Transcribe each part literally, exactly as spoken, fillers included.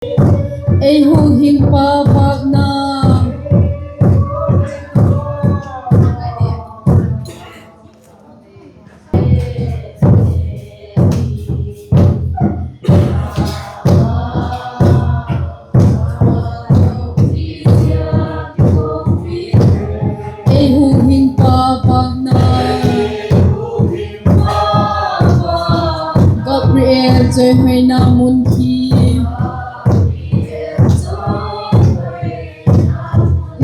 Ei huhhingpa vâkna. Ei huhhingpa vâkna. Gabriel chawihoina mun hi.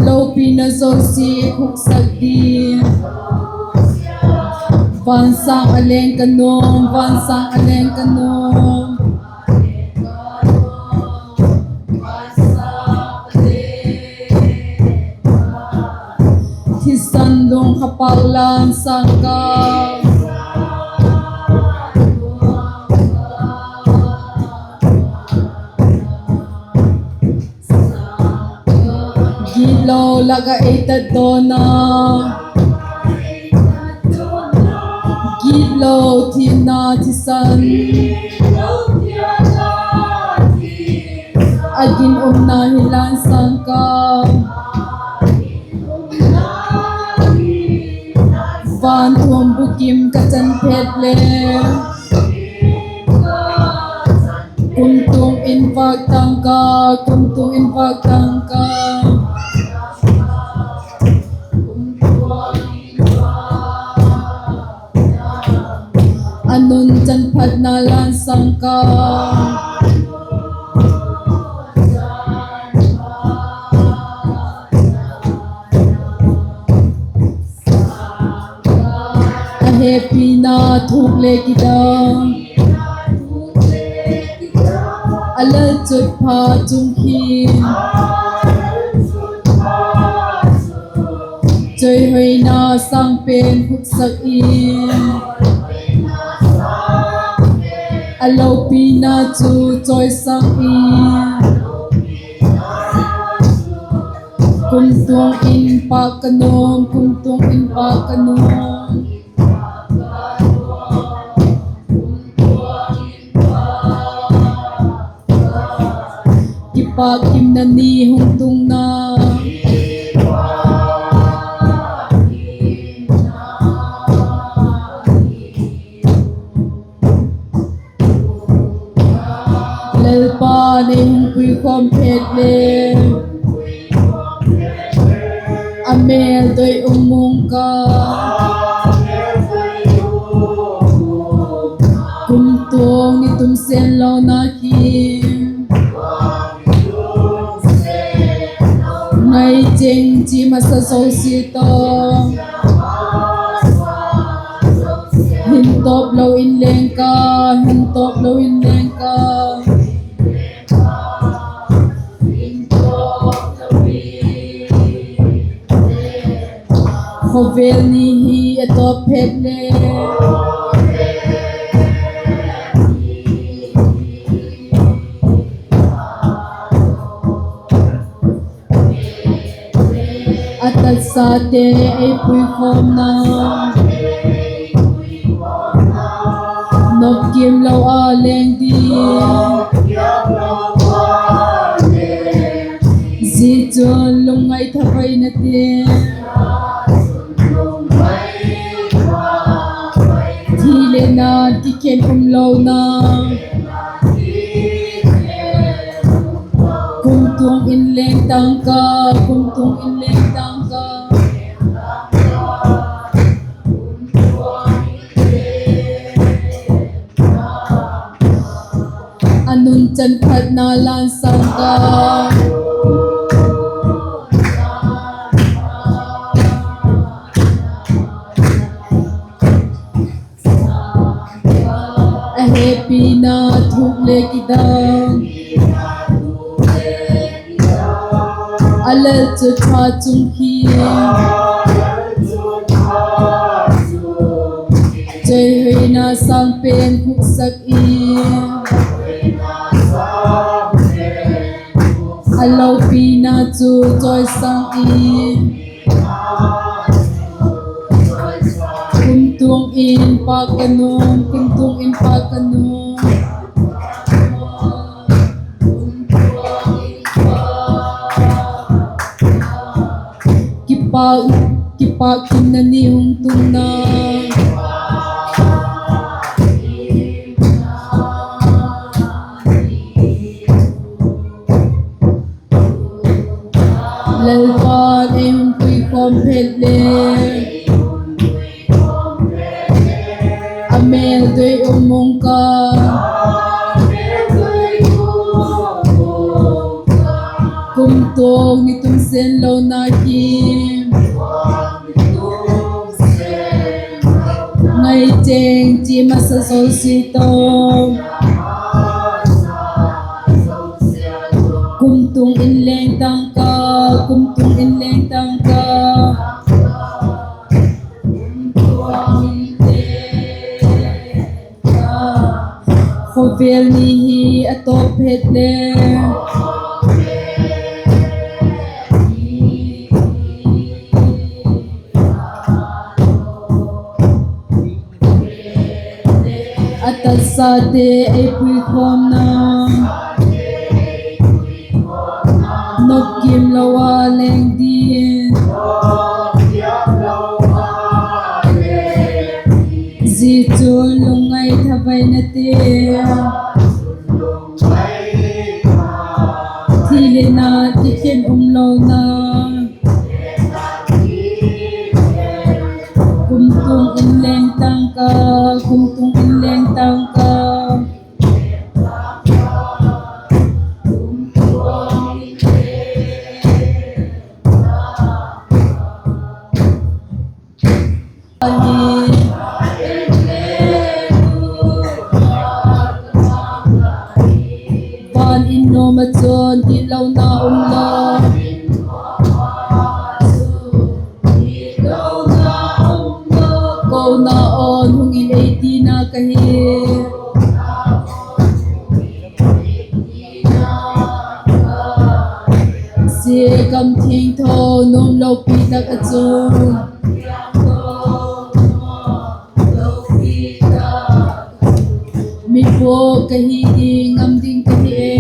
Lopina zosia khuksak ding. Vansâng a leng ka nuam, vansâng a leng ka nuam. Thisan lungkhapau lan sâng ka. Gitlo lak ah ei tatdawn a. Gitlo thiamna thisan. A ginumna hi lan sâng ka. Vanthuam bukim ka chan phet le. Kumtuang in vâk tang ka, kumtuang in vâk tang ka. A nunchan phatna lan sâng ka. A hepina thuk le kidang. A lalchutpha chung hin. Chawihoina sângpen khuksak in. A lopina chu chawisâng in. Kumtuang in pâk ka nuam, kumtuang in pâk ka nuam. Kipâk kimna ni hung tung na. Lalpa'n ei hung puikhawm phet le. A mêl doi um mung ka. Kumtuang ni tum sen lo na ki. Ngai chêng chi masa zosia tawh. Hin tawp lo in leng ka, hin tawp lo in leng ka. Khawvel ni hi a tawp phet le. A tatsate ei puikhawmna. Nop kiam lo a leng ding. Zia chun lungngai thapaina te. Thi le na kikhen um lo na. Kumtuang in leng tang ka, kumtuang in leng tang ka. A nunchan phatna lan sâng ka. A hepina thuk le kidang. A lalchutpha chung hi. Chawihoina sângpen khuksak in. A lopina chu chawisâng in. Kumtuang in pâk ka nuam, kumtuang in pâk ka nuam. Kipâk, kipâk kimna ni hung tung na. Lalpa'n ei hun puikhawm phet le, a mêl doi um mung ka. Kumtuang ni tum sen lo na ki. Ngai chêng chi masa zosia tawh. Kumtuang in leng tang ka, kumtuang in leng tang ka. Khawvel ni hi a tawp phet le. A tatsate ei puikhawmna. Nop kim lo a leng ding. Zia chu lungngai thavaina te. Thi le na ti khen um lo na. Kumtuang in leng tang ka, kumtuang in leng tang ka. Van in nuam ah chun gitlona um lo. Kona awn hung in ei tina ka hi. Zia gam thiangtho nuam lopi tak ah chun. Mi pua ka hi ding ngam ding ka hi e.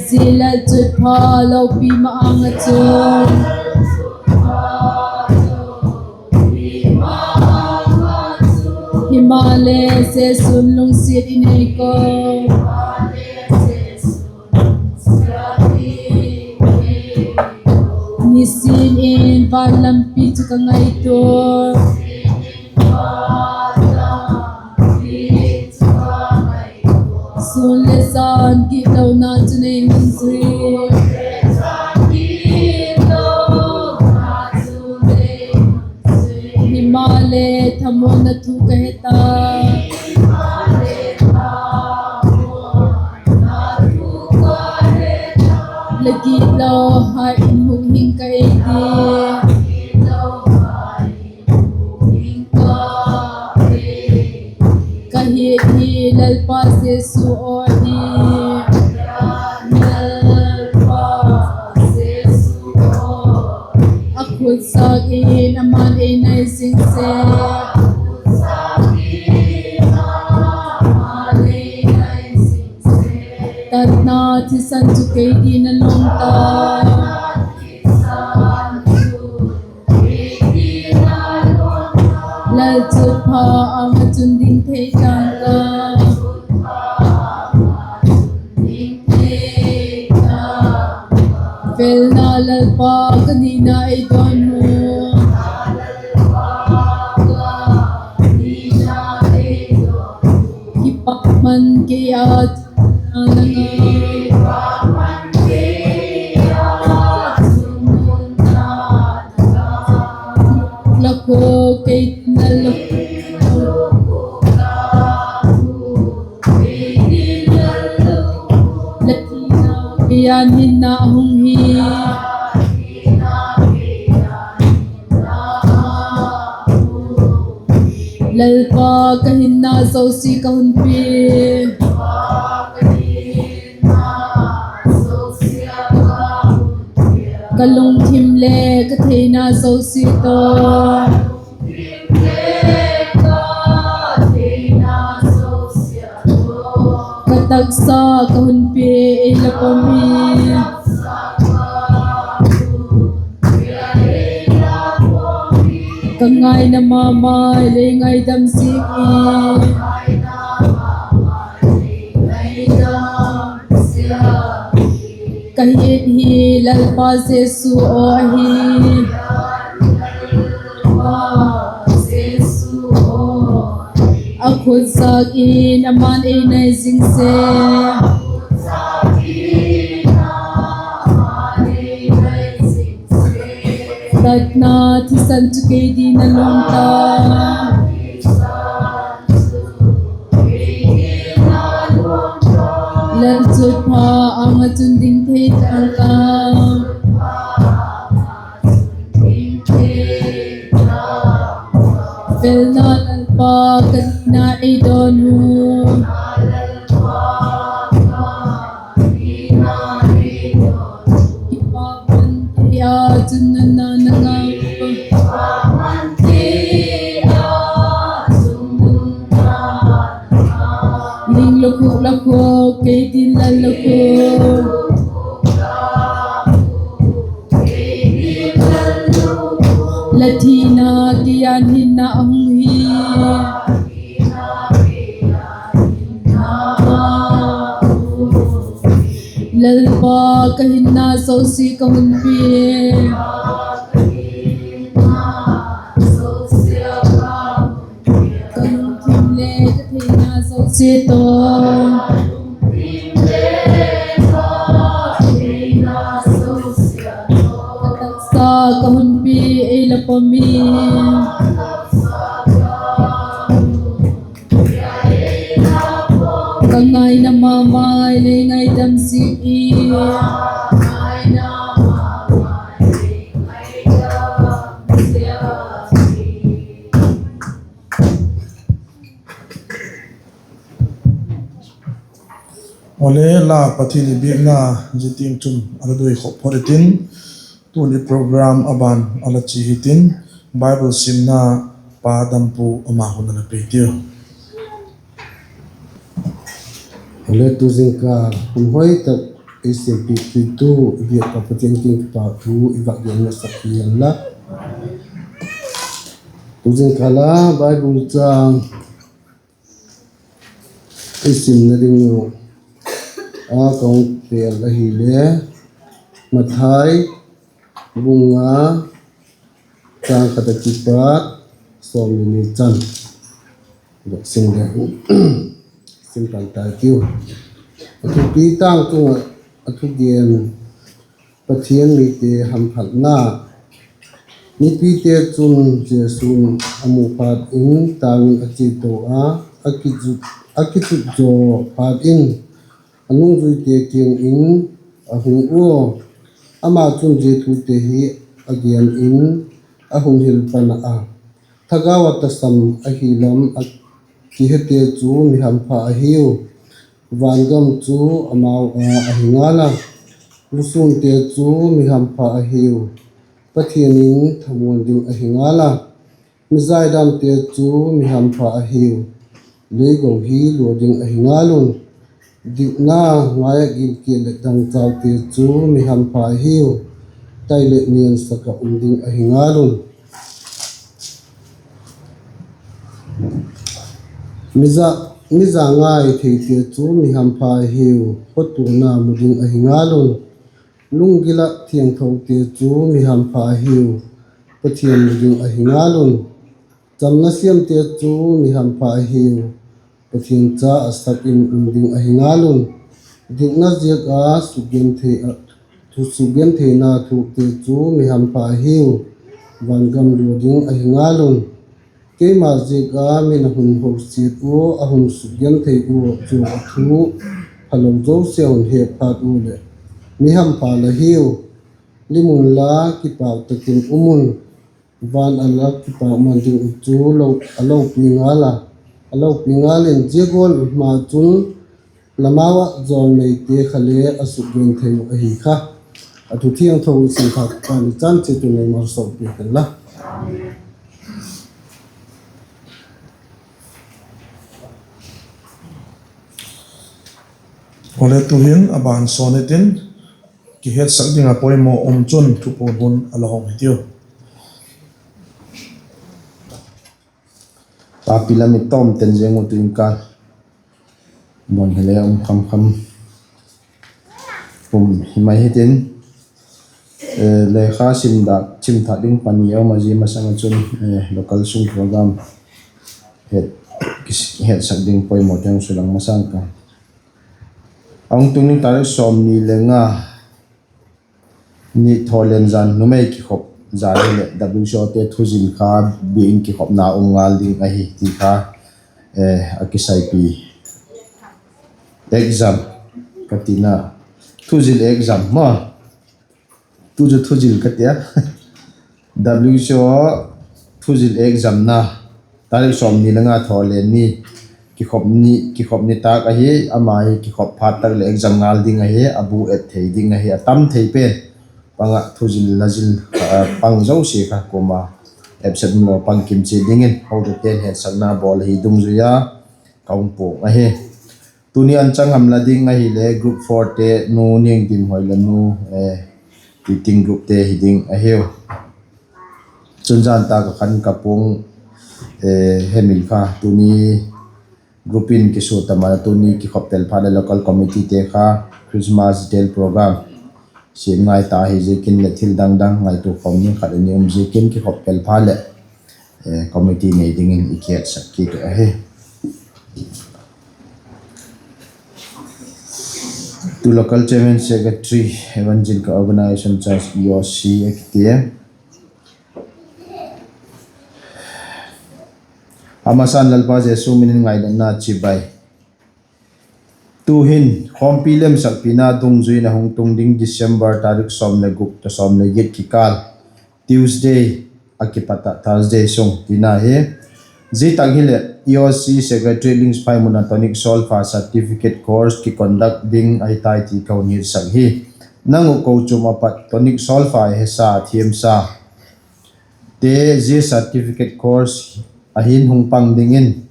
Zia lalchutpha lopi ma-âng ah chun. Himaleh Jesu'n lungsiat i nei ko. Nisin in van lampi chu ka ngaitua. Sûn le jan gitlona chun ei hun zui. Himaleh thamuanna thu ka he ta. La gitlo hai in hung hing ka ei ti. Ka hiat hi Lalpa Jesu aw hi. A khut sak in ama'n ei nai zing sek. Tatna thisan chu kei dingin a lawng ta. Lalchutpha âng ah chun ding thei tan ka. Felna Lalpa ka nina ei dawn u. Kipakman kei a, la ko kei na lo. La thina kei a hinna hung hi. Lalpa ka hinna zosia ka hun pia. Ka lungthim le ka theina zosia tawh. Ka Taksa ka hun pia ei la pom hi. Ka ngaina ma ma lei ngaidam ziak hi. Ka hiat hi Lalpa Jesu aw ahi. A khut zâk in aman ei nai zing sek. Tatna thisan chu kei ding a lum ta. Lalchutpha âng ah chun ding thei ta ka. Felna Lalpa ka tina ei dawn u. Kipak man thei a chun nang na na ngau. Ling la khuk la khuk kei tin la la khuk. La thina kei a hinna a hung hi. Lalpa ka hinna zosia ka hun pia. Ka lungthim le ka theina zosia tawh. Ka taksa ka hun pia ei la pom hi. Ka ngaina ma ma lei ngaidam ziak hi. Awle la Pathian i biakna zia tiang chun a la doi khop phot i tin, tuni program a ban a la chia hi tin, Bible simna Pa Dampu ama hun a la pei tiu. Awle tu zingkal hun hoi tak ei siampitu i biak pa Pathian kiang kipak thu i vak gen masak hi hen la. Tu zingkal a Bible chang i simna ding uh a ka hung tel ahile, Mathai bung nga chang khat a kipat sawm le ni chan. Sim le, sim pan tai tiu. A thupi tâng chung ah a thugen, Pathian mite hamphatna. Mipite chun Jesu'n a mu phat in tâng in a chia to a, a kichut, a kichut zaw phat in a nungzuite kiang in a hung ua. Ama chun zia thute hi a gen in a hung hil pan a, Thagau ah tasam ahi lam a kihete chu mi hampha ahiu, van gam chu amau a ahi ngal a. Lusûnte chu mi hampha ahiu, Pathian in thamuan ding ahi ngal a. Mi zaidamte chu mi hampha ahiu, leigo hi lua ding ahi ngal un. Dikna ngai ah gilkial leh dangchaute chu mi hampha ahiu, tai leh niansak ah um ding ahi ngal un. Mi za, mi za ngai theite chu mi hampha ahiu, khawtuana mu ding ahi ngal un. Lunggil ah thiangthote chu mi hampha ahiu, Pathian mu ding ahi ngal un. Chamna siamte chu mi hampha ahiu, Pathian cha a sak in um ding ahi ngal un. Dikna ziak a sukgenthei, thu sukgentheina thukte chu mi hampha ahiu, van gam lua ding ahi ngal un. Keima ziak a min a hun hosiat ua, a hun sukgenthei ua chu a thu phalo zosia hun het phat ua leh, mi hampha la hiu. Lim unla, kipak tak in um un. Van a la kipak man ding uh chu a lopi ngal a, a lopi ngal in. Zia gual ma chun la mau ah jawlneite kha le a sukgenthei uh ahi kha. A thu thiangtho i sim thak pan i chan chiat un ei malsawmpiak hen la. Awle, tu'hin a ban sawn hitin, kihetsak ding a poimaw um chun thupuan hun a la hong hitiu. Papi lam i tawm ten zeng u tu'in ka don hile um kham kham um hi mai hitin, lekha sim dak chim thak ding pani a um a, zia masang ah chun local sung program hetsak ding poimaw te hung sulang masang ka. A hung tung ding tarik sawmni le nga ni Thawlen zan numei kikhop zan hileh W C O te thuzil kha biakin kikhopna um ngal ding ahi ti kha a kisaipi. Exam ka tina, thuzil exam maw, tu chu thuzil ka tia, W C O thuzil examna tarik sawmni le nga Thawlen ni kikhop ni, kikhop ni tâk ahi. Ama hi kikhop phat tak leh exam ngal ding ahi, a bu et thei ding ahi, a tam thei pen pang ah thuzil la zil pang zosia kha kuama absent lo pang kim chiat dingin hotute'n hetsakna bawl ahi dungzui a ka hung puang ahi. Tuni an chang ham la ding ahile group fourte, Nu Niangdimhoi leh Nu Titing groupte hi ding ahiu. Chun zan tak ah khan ka puang, hemil kha tuni group in kisuat ta ma, tuni kikhop pel phat leh local committeete kha Christmas detail program siam ngai ta ahi ziakin leh thil dang dang ngaitua khawm ding khat a ni um ziakin kikhop pel phat leh committee nei dingin i kihetsak kit uh ahi. Tu local chairman, secretary, evangelical organization church, E O C a kiti a. A masan Lalpa Jesu min in ngainatna chibai. Tu'hin khawmpi lemsakpina dungzui in a hung tung ding December tarik sawm le guk tawh sawm le giat kikâl, Tuesday a kipat ah Thursday sung tina hi. Zia tak hileh E O C Secretariat Lingsphaimuna tonic solfa certificate course kiconduct ding ahi tai ti ka hun hiatsak hi. Nang uh kochuam ah pat tonic solfa hesa thiamsa te zia certificate course ahin hung pang dingin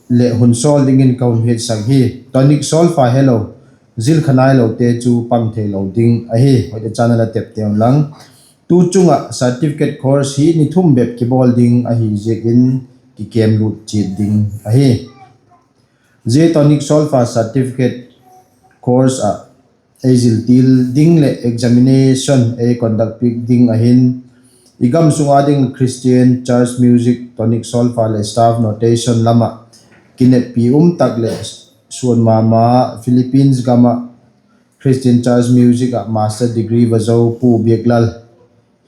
leh hun sawl dingin ka hun hiatsak hi. Tonic solfa helo, zil khanailote chu pang theilo ding ahi. Hoite chan a la tep teu lang. Tu chung ah certificate course hi ni thum bep kibawl ding ahi ziakin kikemlut chiat ding ahi. Zia tonic solfa certificate course ah ei zil til ding leh examination ei conduct piak ding ahin, i gam sung â ding Christian Church Music, tonic solfa leh staff notation lam ah kineppi um tak leh suan ma ma Philippines gam ah Christian Church Music ah master degree va zo Pu Biaklal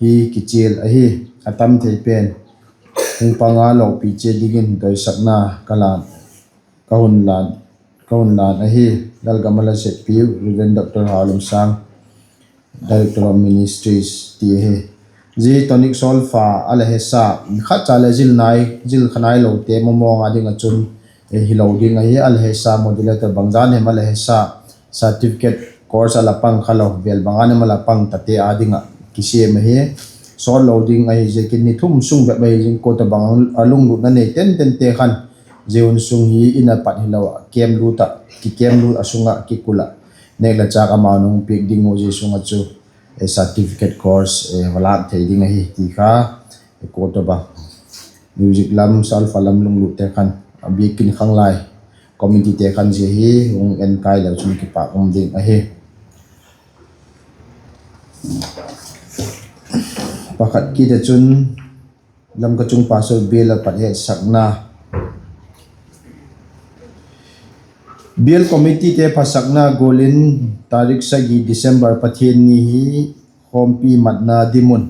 hi kichial ahi. A tam thei pen hung pang a, lopi chiat dingin doisakna ka hun lân ahi. Lalgam a la seppiu Reverend Doctor Haulemsang, Director of Ministries ti ahi. Zia tonic solfa a la hesa, khatcha leh zil khanailote mawng mawng â ding ah chun hilo ding ahi. A la hesa modulator bangzan hem a la hesa, certificate course a la pang khalo vel bangzan hem a la pang tate â ding ah kisiam ahi. Sawt lo ding ahi ziakin ni thum sung bep ahi zing kua tawhbang a lunglutna nei tentente khan zia hun sung hi in a pat hilo ah kikemlut ah sung ah kikul ah nêk le châk amau nung piak ding uh zia sung ah chu certificate course va lâk thei ding ahi ti kha. Kua tawhbang music lam, solfa lam lunglutte khan, a biakin khanglai committeete khan zia hi hung enkai leu chun kipâk um ding ahi. Pakhat kit ah chun Lamka Chung Pastor bial a pat hetsakna. Bial committeete phatsakna gual in tarik sagi December Pathian ni hi khawmpi matna dim un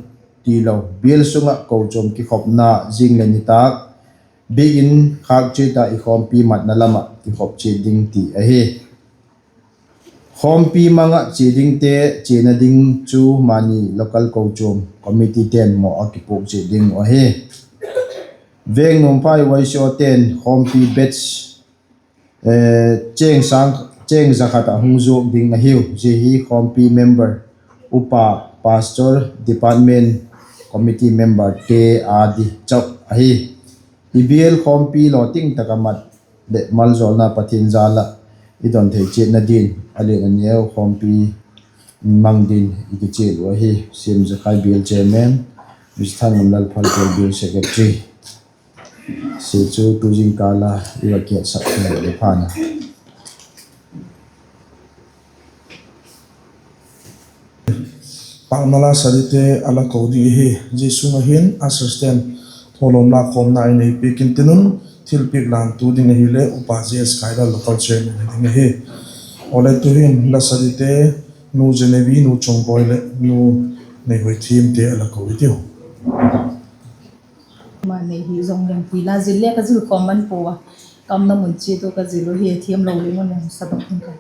tilo, bial sung ah kochuam kikhopna zing leh nitâk biakin khâk chiat ah i khawmpi matna lam ah kikhop chiat ding ti ahi. Khawmpi mang ah chia dingte chiana ding chu mani local kochuam committeete'n maw a kipuak chiat ding uh ahi. Veng Nuamphai Y C Ote'n khawmpi batch chêng za khat ah hung zuak ding ahiu. Zia hi khawmpi member, upa, pastor, department, committee memberte â di chau ahi. I bial khawmpi lawting tak ah mat leh maljawlna Pathian jal ah i don thei chiatna din a lian a neu khawmpi mang din i kichial uh ahi. Siam Zakai Bial Chairman, Mister Thangam Lalphaltel Bial Secretary, sia chu tu zingkal a i va kiatsak thei le phan a. Pâkna la sadite a la ko ding ahi. Zia sung ah hin a siste'n thawlawm la khawmna i nei piak intin un, thilpiak lâktu ding ahile Upa J S Kailal, local chairman hi ding ahi. Awle, tu'hin la sadite, Nu Genevieve, Nu Chongboi leh Nu Neihoithiamte a la ko i tiu. Mane hi zong leng ti la zil le ka zil khawm man pua a, ka umna mun chiat u ka zil u hi thiam lo leng un leng sa dok ding ka.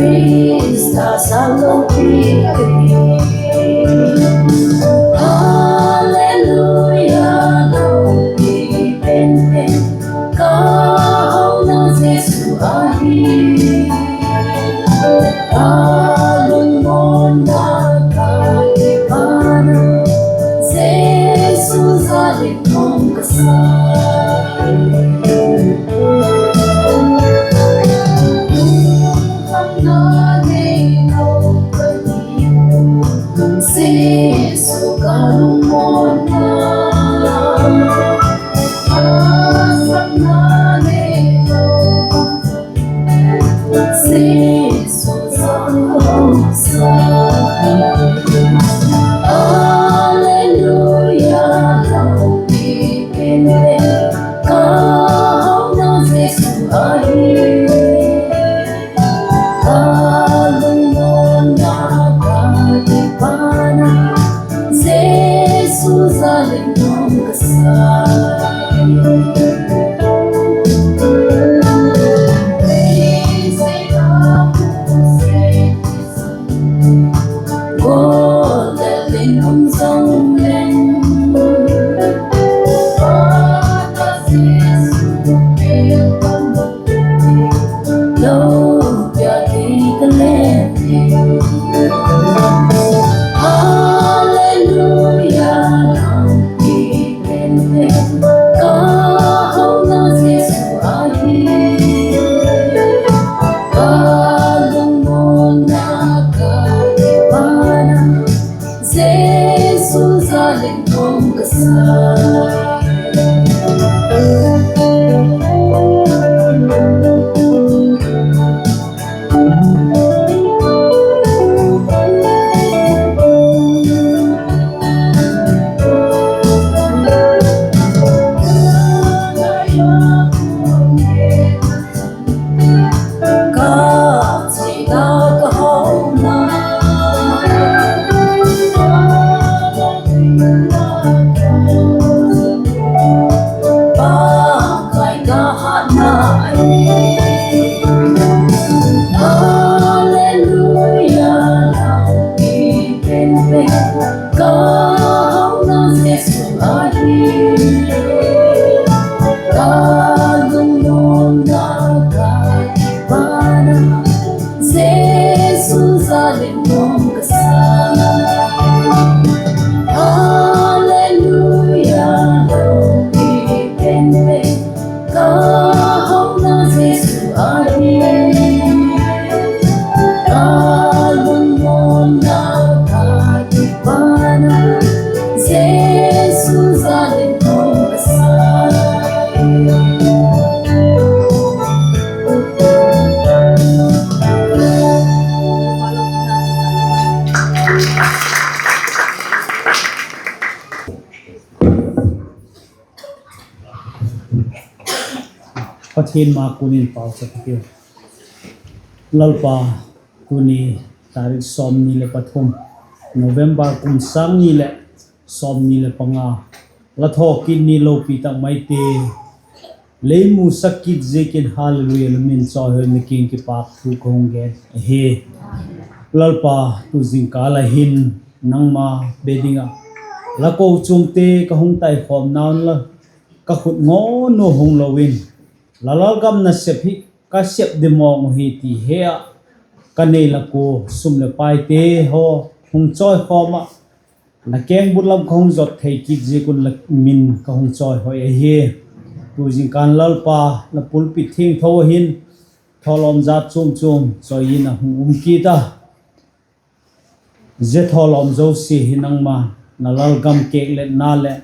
Khrista sa lopi ka hi. Hallelujah, lopi penpen ka hona Jesu ahi. Ka lungmonna ka kipâkna Jesu jal in hong ka sa. Hallelujah, lopi penpen ka hona Jesu ahi. Ka lungmonna ka kipâkna Jesu jal in hong ka sa. Hallelujah, lopi penpen ka hona Jesu ahi. Ka lungmonna ka kipâkna Jesu jal in hong ka sa. Hallelujah, lopi penpen ka hona Jesu ahi. Ka lungmonna ka kipâkna Jesu jal in hong ka sa. Hallelujah, lopi penpen ka hona Jesu ahi. Ka lungmonna ka kipâkna Jesu jal in hong ka sa. Pathian ma kun in pauchap hitiu. Lalpa, tuni tarik sawmni leh pathum, November kum sâng ni leh sawmni leh panga, la thawkit ni lopi tak maite lei musak kit ziakin, Hallelujah, la min chawihoi, na kiang kipak thu ka hung gen ahi. Lalpa, tu zingkâl ah hin nangma be ding ah la kochuamte ka hung taikhawmna un la, ka khut ngawn u hung lo in, la lalgam nasep hi ka sep di mawng uh hi ti he ah, ka nei lak ua sum leh paite haw hung chawikhawm ah, la kengbul lam ka hung zot thei kit ziak un la min ka hung chawihoi ahi. Tu zingkân Lalpa, la pulpit thiangtho ah hin thawlawm jat chuam chuam chawi in a hung um kit a, zia thawlawm zosia hi nangma na lalgam kêkletna leh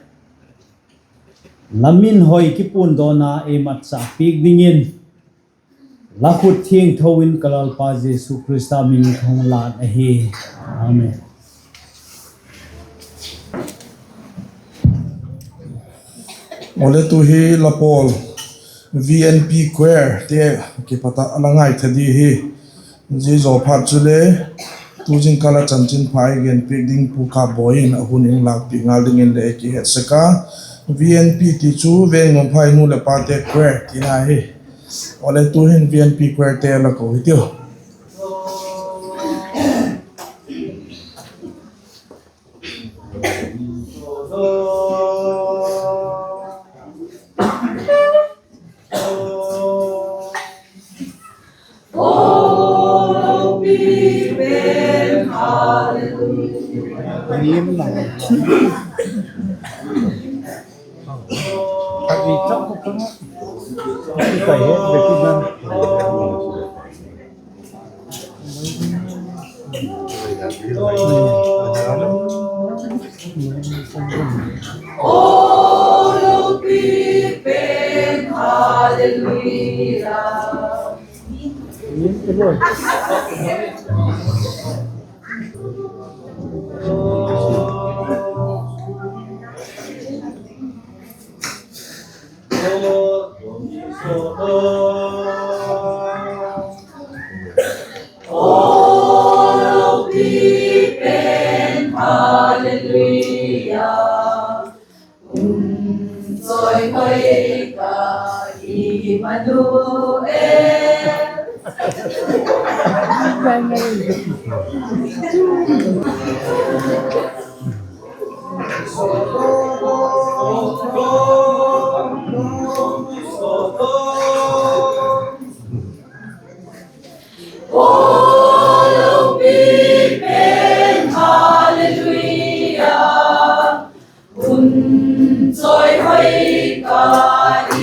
la min hoi kipuandawna ei matchâk piak dingin, la khut thiangtho in ka Lalpa Jesu Khrista min in ka hung lân ahi. Amen. Awle, tu hi la pawl VNP choirte kipat ah la ngaitha di hi. Zia zaw phat chule tu zingkâl ah chanchinpha ei genpiak ding Pu Kapbawi in a hun ei lâkpiak ngal dingin le ei kihet sek a. VNP ti chu Veng Nuamphai Nu leh Pate Choir tina hi. Awle, tu'hin VNP choirte la ko hitiu. Hallelujah. Hun chawihoi ka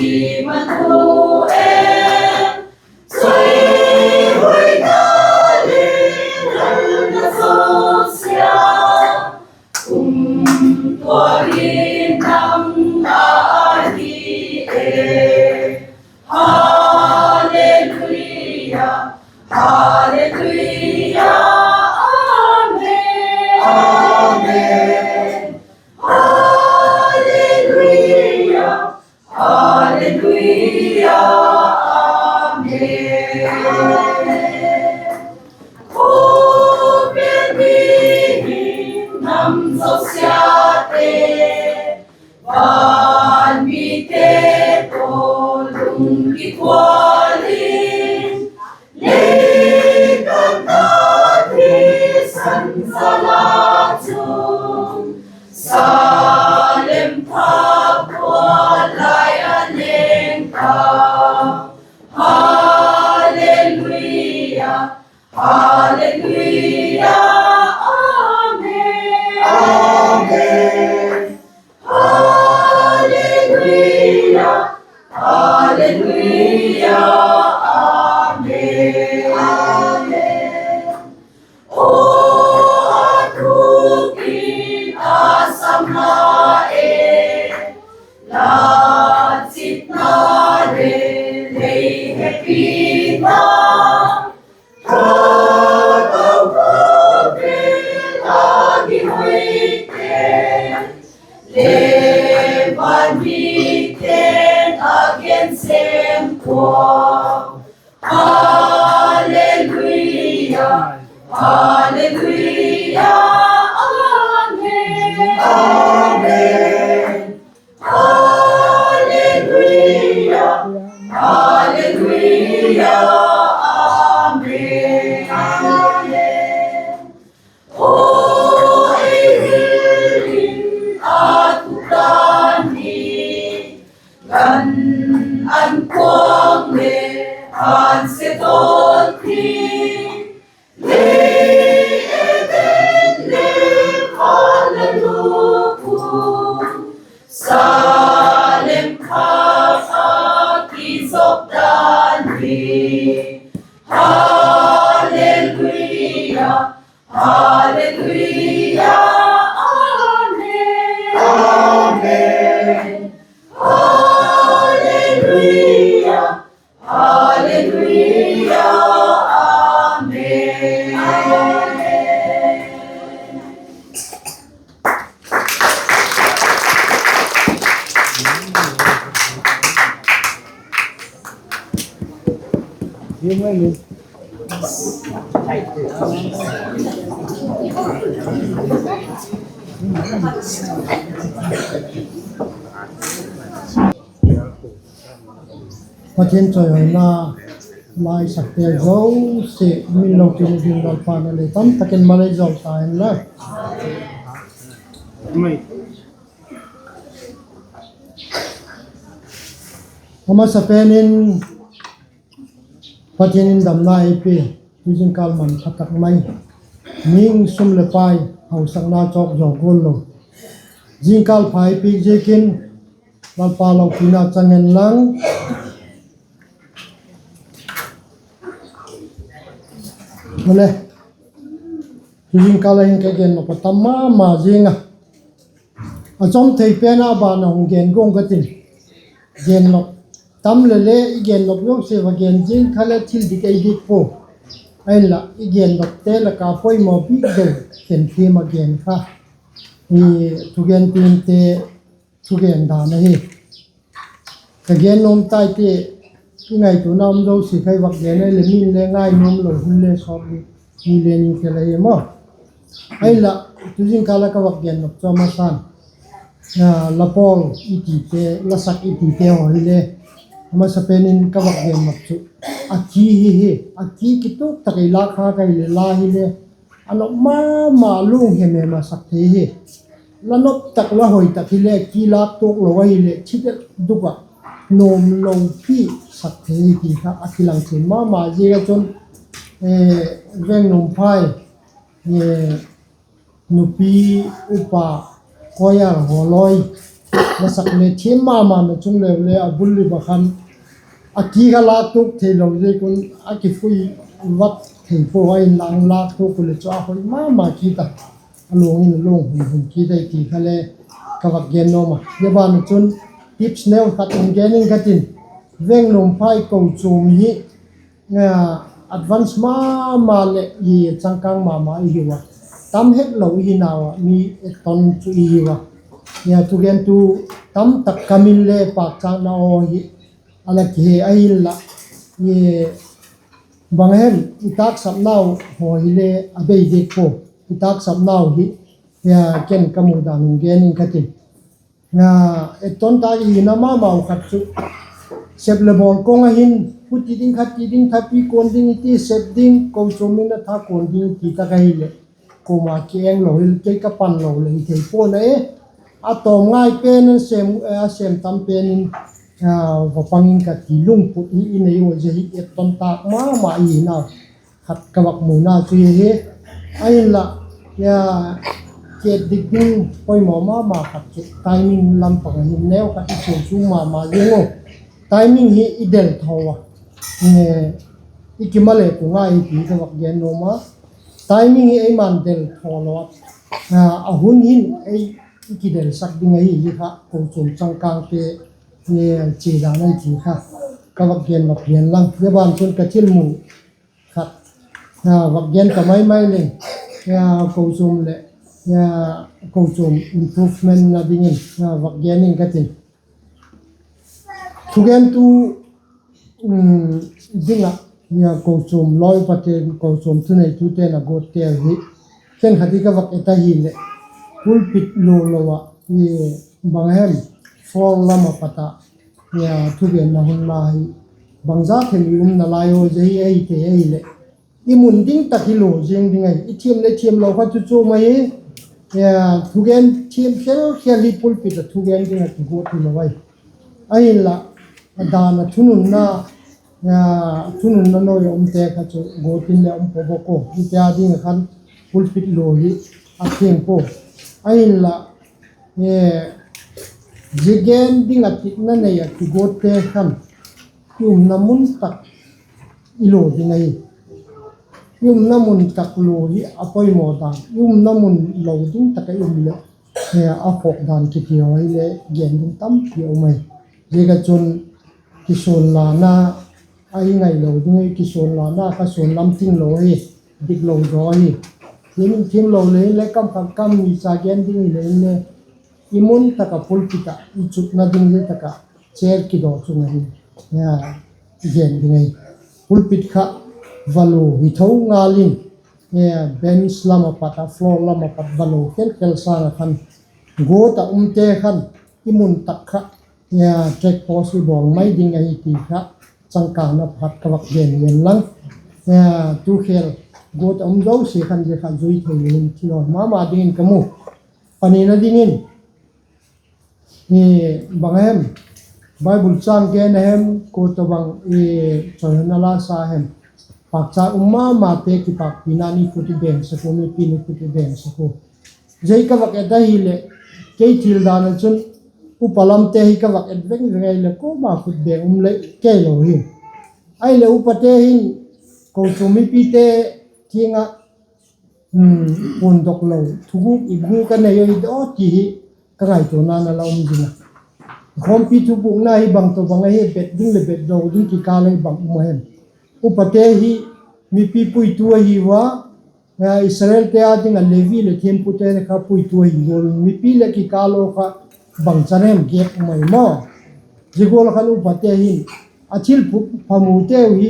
Immanuel, chawihoi ka le lalna zosia, um tua hi nang ahi e. Hallelujah, hallelujah, amen, amen. Hallelujah, hallelujah, amen. Khawvel mihing nam zosiate, van mite tawh lungkitual in, Leichung ah thisan zal ah chun, Salem thak pual lai a leng ta. Hallelujah, hallelujah, amen, amen. Hallelujah, hallelujah, amen, amen. Aw, a thuk in a sam na e, la chitna le lei hepina, Thagau khawvel a kihoite, le van mite a gen sem ua. Hallelujah, hallelujah, amen, amen. Hallelujah, An se ton thi, lei e den le khan le lu ku, Salem kha kha ki zop dan hi. Hallelujah, hallelujah, amen, amen. Hallelujah, hallelujah, amen. Pathian chawihoina la i sakte zosia min lo tin ding Lalpa'n a lei tam tak in malei zo ta hen la. A masa pen in Pathian in damna ei pia, tu zingkal man pha tak mai, mihing sum leh pai hausakna chawk zaw gual lo, zingkal pha ei piak ziakin Lalpa lopina chang hen lang. Male, tu zingkal a hin ka gen nop a tam ma ma zing a, a chawm thei pen a ban a hung gen guang ka tin, gen nop tam le le i gen nop zosia va gen zing kha le thil dik ei dik pua. Ahinla i gen nopte lak a poimaw bik deu khen thiam a gen kha, thugentu'n te thugen dan ahi. Ka gen nuam tai ti, i ngaituana um zosia kha i vak gen a leh min le ngai nuam lo, hun le sawt, mi le ni tel ahi maw. Ahinla, tu zingkal a ka vak gen nop chu a masa'n, la pawl i tite, la sak i tite haw hile, a masa pen in ka vak gen nop chu a ki hi hi, a ki kituak tak i lâk kha ka hile la hile, a nop ma ma, lunghem hem a sak thei hi. La nop tak la hoi tak hile ki lâk tuak lo ahileh thidel duk ah nuam lo pi sak thei hi ti kha a kilang chian ma ma ziak a chun, Vengnuamphai nupi upa, choir haw lawi, la sak le thiam ma ma na chung leu le a bul li ba khan a ki kha lâk tuak theilo ziak un a kifui vat thei pua, ahinla lâk tuak u leh chu a hoi ma ma kit a, a luang in a luang hun hun kit ai ti kha le ka vak gen nuam a. Zia ban ah chun tips neu khat in gen ing ka tin, Vengnuamphai kochuam hi advance ma ma leh i changkâng ma ma i hiu a, tam het lo i hi nau a, mi etton chu i hiu a, thugentu tam tak kam in le pâkchâkna aw hi a la kihe ahinla, bang hem i tâksapnau haw hile a bei diak pua, i tâksapnau hi ken ka mu dan hung gen ing ka tin. Etton tâk i hina ma mau khat chu sep leh bawl kawng a hin, huti ding khati ding, thapi kuan ding i ti, sep ding, kochuam in a tha kuan ding i ti tak ahileh, kuama ki eng lo hil, kei ka pan lo leh hi thei pua'n a e. A tawm ngai pen a sêm, a sêm tam pen in va pang ing ka ti lungput hi i nei ua, zia hi etton tâk ma ma i hina khat ka vak muna chu hi hi. Ahinla, kiet dik ding poimaw ma ma khat chu timing lam pang a hin neu khat i sual sung ma ma zing u. Timing hi i del tho a, i kimal le ku ngai hi ti ka vak gen nuam a. Timing hi eima'n del tho lo a, a hun hin ei i kidelsak ding ahi hi kha, kochuam changkângte chia dan ahi ti kha ka vak gen nop hian lang. Zia ban chun ka thil mu khat vak gen ta mai mai leng, kochuam leh kochuam improvement na dingin vak gen ing ka tin. Thugentu ding ah, kochuam lawi pate'n, kochuam thuneitute'n a guatte hi khenkhat i ka vak et ahileh, pulpit lua lo ah, bang hem, floor lam a pat ah thugenna hun la hi bangza them i umna lai aw, zia hi ahi thei ahileh, i mun ding tak hi lua ziang ding ahi. I thiam leh thiam lo kha chu chuam ahi. Thugen thiam khel khel hi pulpit ah thugen ding ah kiguat hilo ahi. Ahinla, a dan a thununna thununna nuai a umte kha chu guat in le um pua bawk u. Hiti a ding ah khan pulpit lua hi a thiang pua. Ahinla, zia gen ding ah tikna nei ah kiguatte khan i umna mun tak i lua ding ahi. I umna mun tak lua hi a poimaw dan, i umna mun lo ding tak ah i um leh, a khawk dan kiti haw hile gen ding tampi a um ahi. Ziak ah chun kisuanlana ahi ngailo ding ahi, kisuanlana kha suan lam tinglo ahi, diklo zaw ahi. Thiam, thiamlo le inle kam khat kam ni cha gen ding hile inle, i mun tak ah pulpit ah i chutna ding zia tak ah chair kidaw chung ahi, gen ding ahi. Pulpit kha va lua hi tho ngal in, bench lam ah pat ah, floor lam ah pat va lua khelkhel sâng ah khan, guat ah umte khan i mun tak kha check post i bawl mai ding ahi ti kha changkângna pakhat ka vak gen hi'n lang. Tu khêl guat ah um zosia khan zia kha zui thei in thil haw ma ma dingin ka mu. Panina dingin, bang a hem, Bible châng gen a hem, kua tawhbang chawihoi na la sa hem, pâkcha um ma mate kipâkpina ni khut i bengsak u, mipi ni khut i bengsak u. Zia hi ka vak et ahileh, kei thil dan ah chun upa lamte hi ka vak et veng veng ahileh kuama khut beng um le kei lo hi. Ahileh upate hin kochuam mipite kiang ah puandok lo, thugûk i gûk a nei ahi daw ti hi ka ngaituana na la um zing a. Khawmpi thupukna hi bang tawhbang ahi, bet ding leh bet do ding kikâl ahi bang um a hem. Upate hi mipi puitu ahi ua, Israelte â ding ah Levi leh thiampute kha puitu ahi gual un mipi leh kikâl a kha bangchan hem gap um ahi maw. Zia gual khan upate hin a thil pha muteu hi,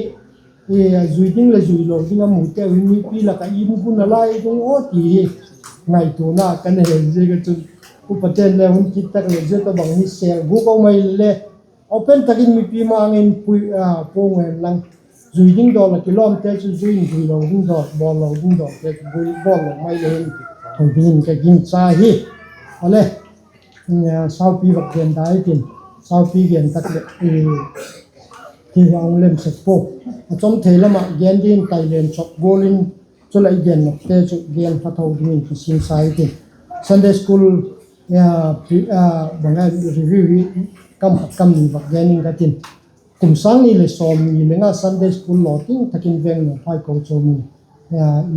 zui ding leh zui lo ding a muteu hi mipi lak ah in gun a lai ding aw ti hi ngaituana ka nei ziak ah chun, upate'n le hun kit tak leh zia tawhbang hi sel gûk a um ahile le, open tak in mipi ma-âng in pung hen lang, zui ding dawl ah kilawmte chu zui in, zui lo ding dawl, bawl lo ding dawlte chu bawl lo mai le hin, hoi dingin ka gingcha hi. Aw le, saupi vak gen dai tin, saupi gen tak leh ti hung lem sek pua. A chawm thei lam ah gen dingin tai len chawp gual in, chuleh i gen nopte chu gen pha tho dingin kisinsa i tin. Sunday school bang a review hi kam khat kam ni vak gen ing ka tin. Kum sâng ni leh sawmni leh nga Sunday school law ting tak in Veng Nungphai kochuam in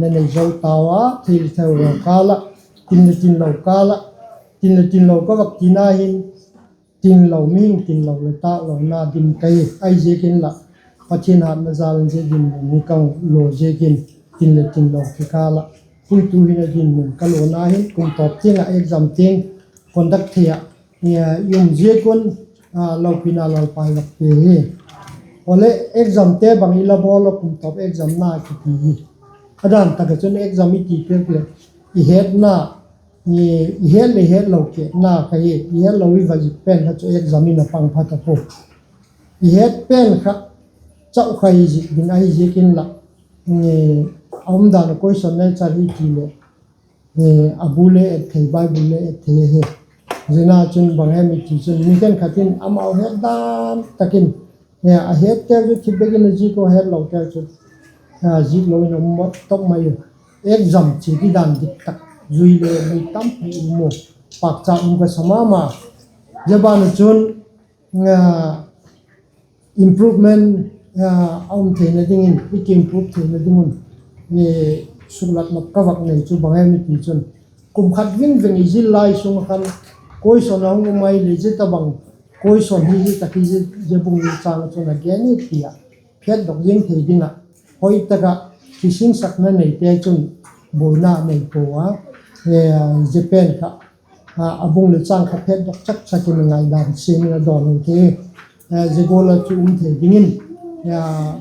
la nei zo tau a, thil theu lo kâl ah, tin leh tin lo kâl ah, tin leh tin lo ka vak tina hin, tin lo mihing tin lo leh tâklona dim ka hi ahi ziakin lah, Pathian hatna jal in zia dinmun hi ka lua ziakin, tin leh tin lo kikâl ah puitu hin a dinmun ka luana hin kum tawp tiang ah exam tiang conduct thei ah i um ziak un, lopina Lalpa i vak pe hi. Awle, examte bang i la bawl a, kum tawp examna kiti hi. A dan tak ah chun exam i ti pek leh, i hetna, i het leh hetlo ketna kha hi, i hetlo i va zik pen kha chu exam in a pang pha ta pua. I het pen kha chau kha i zik ding ahi ziakin lah, a umdan a question nature hi ti leh, a bu le et thei, Bible le et thei ahi. Zia ah chun bang hem i ti chun mi khenkhat in amau het dan tak in, a hetteu chu thi bek in a zik ua, hetlo teu chu zik lo in a um top mai u. Exam chia ti dan dik tak zui le mi tampi um u. Pâkcha um ka sa ma ma. Zia ban ah chun improvement a um theina dingin, i ki improve theina ding un, suklat nop ka vak nei chu bang hem i ti chun, kum khat vin veng i zil lai sung ah khan question a hung um ai le, zia tabang question hi zia tak hi zia bung i chang ah chun a gen i ti ah phetdok zing thei ding ah, hoi tak ah kisinsakna neite chun buaina nei pua a, zia pen kha a bung leh chang kha phetdok chak chak in ngaidan siam in a dawn u te. Zia gual ah chu um thei dingin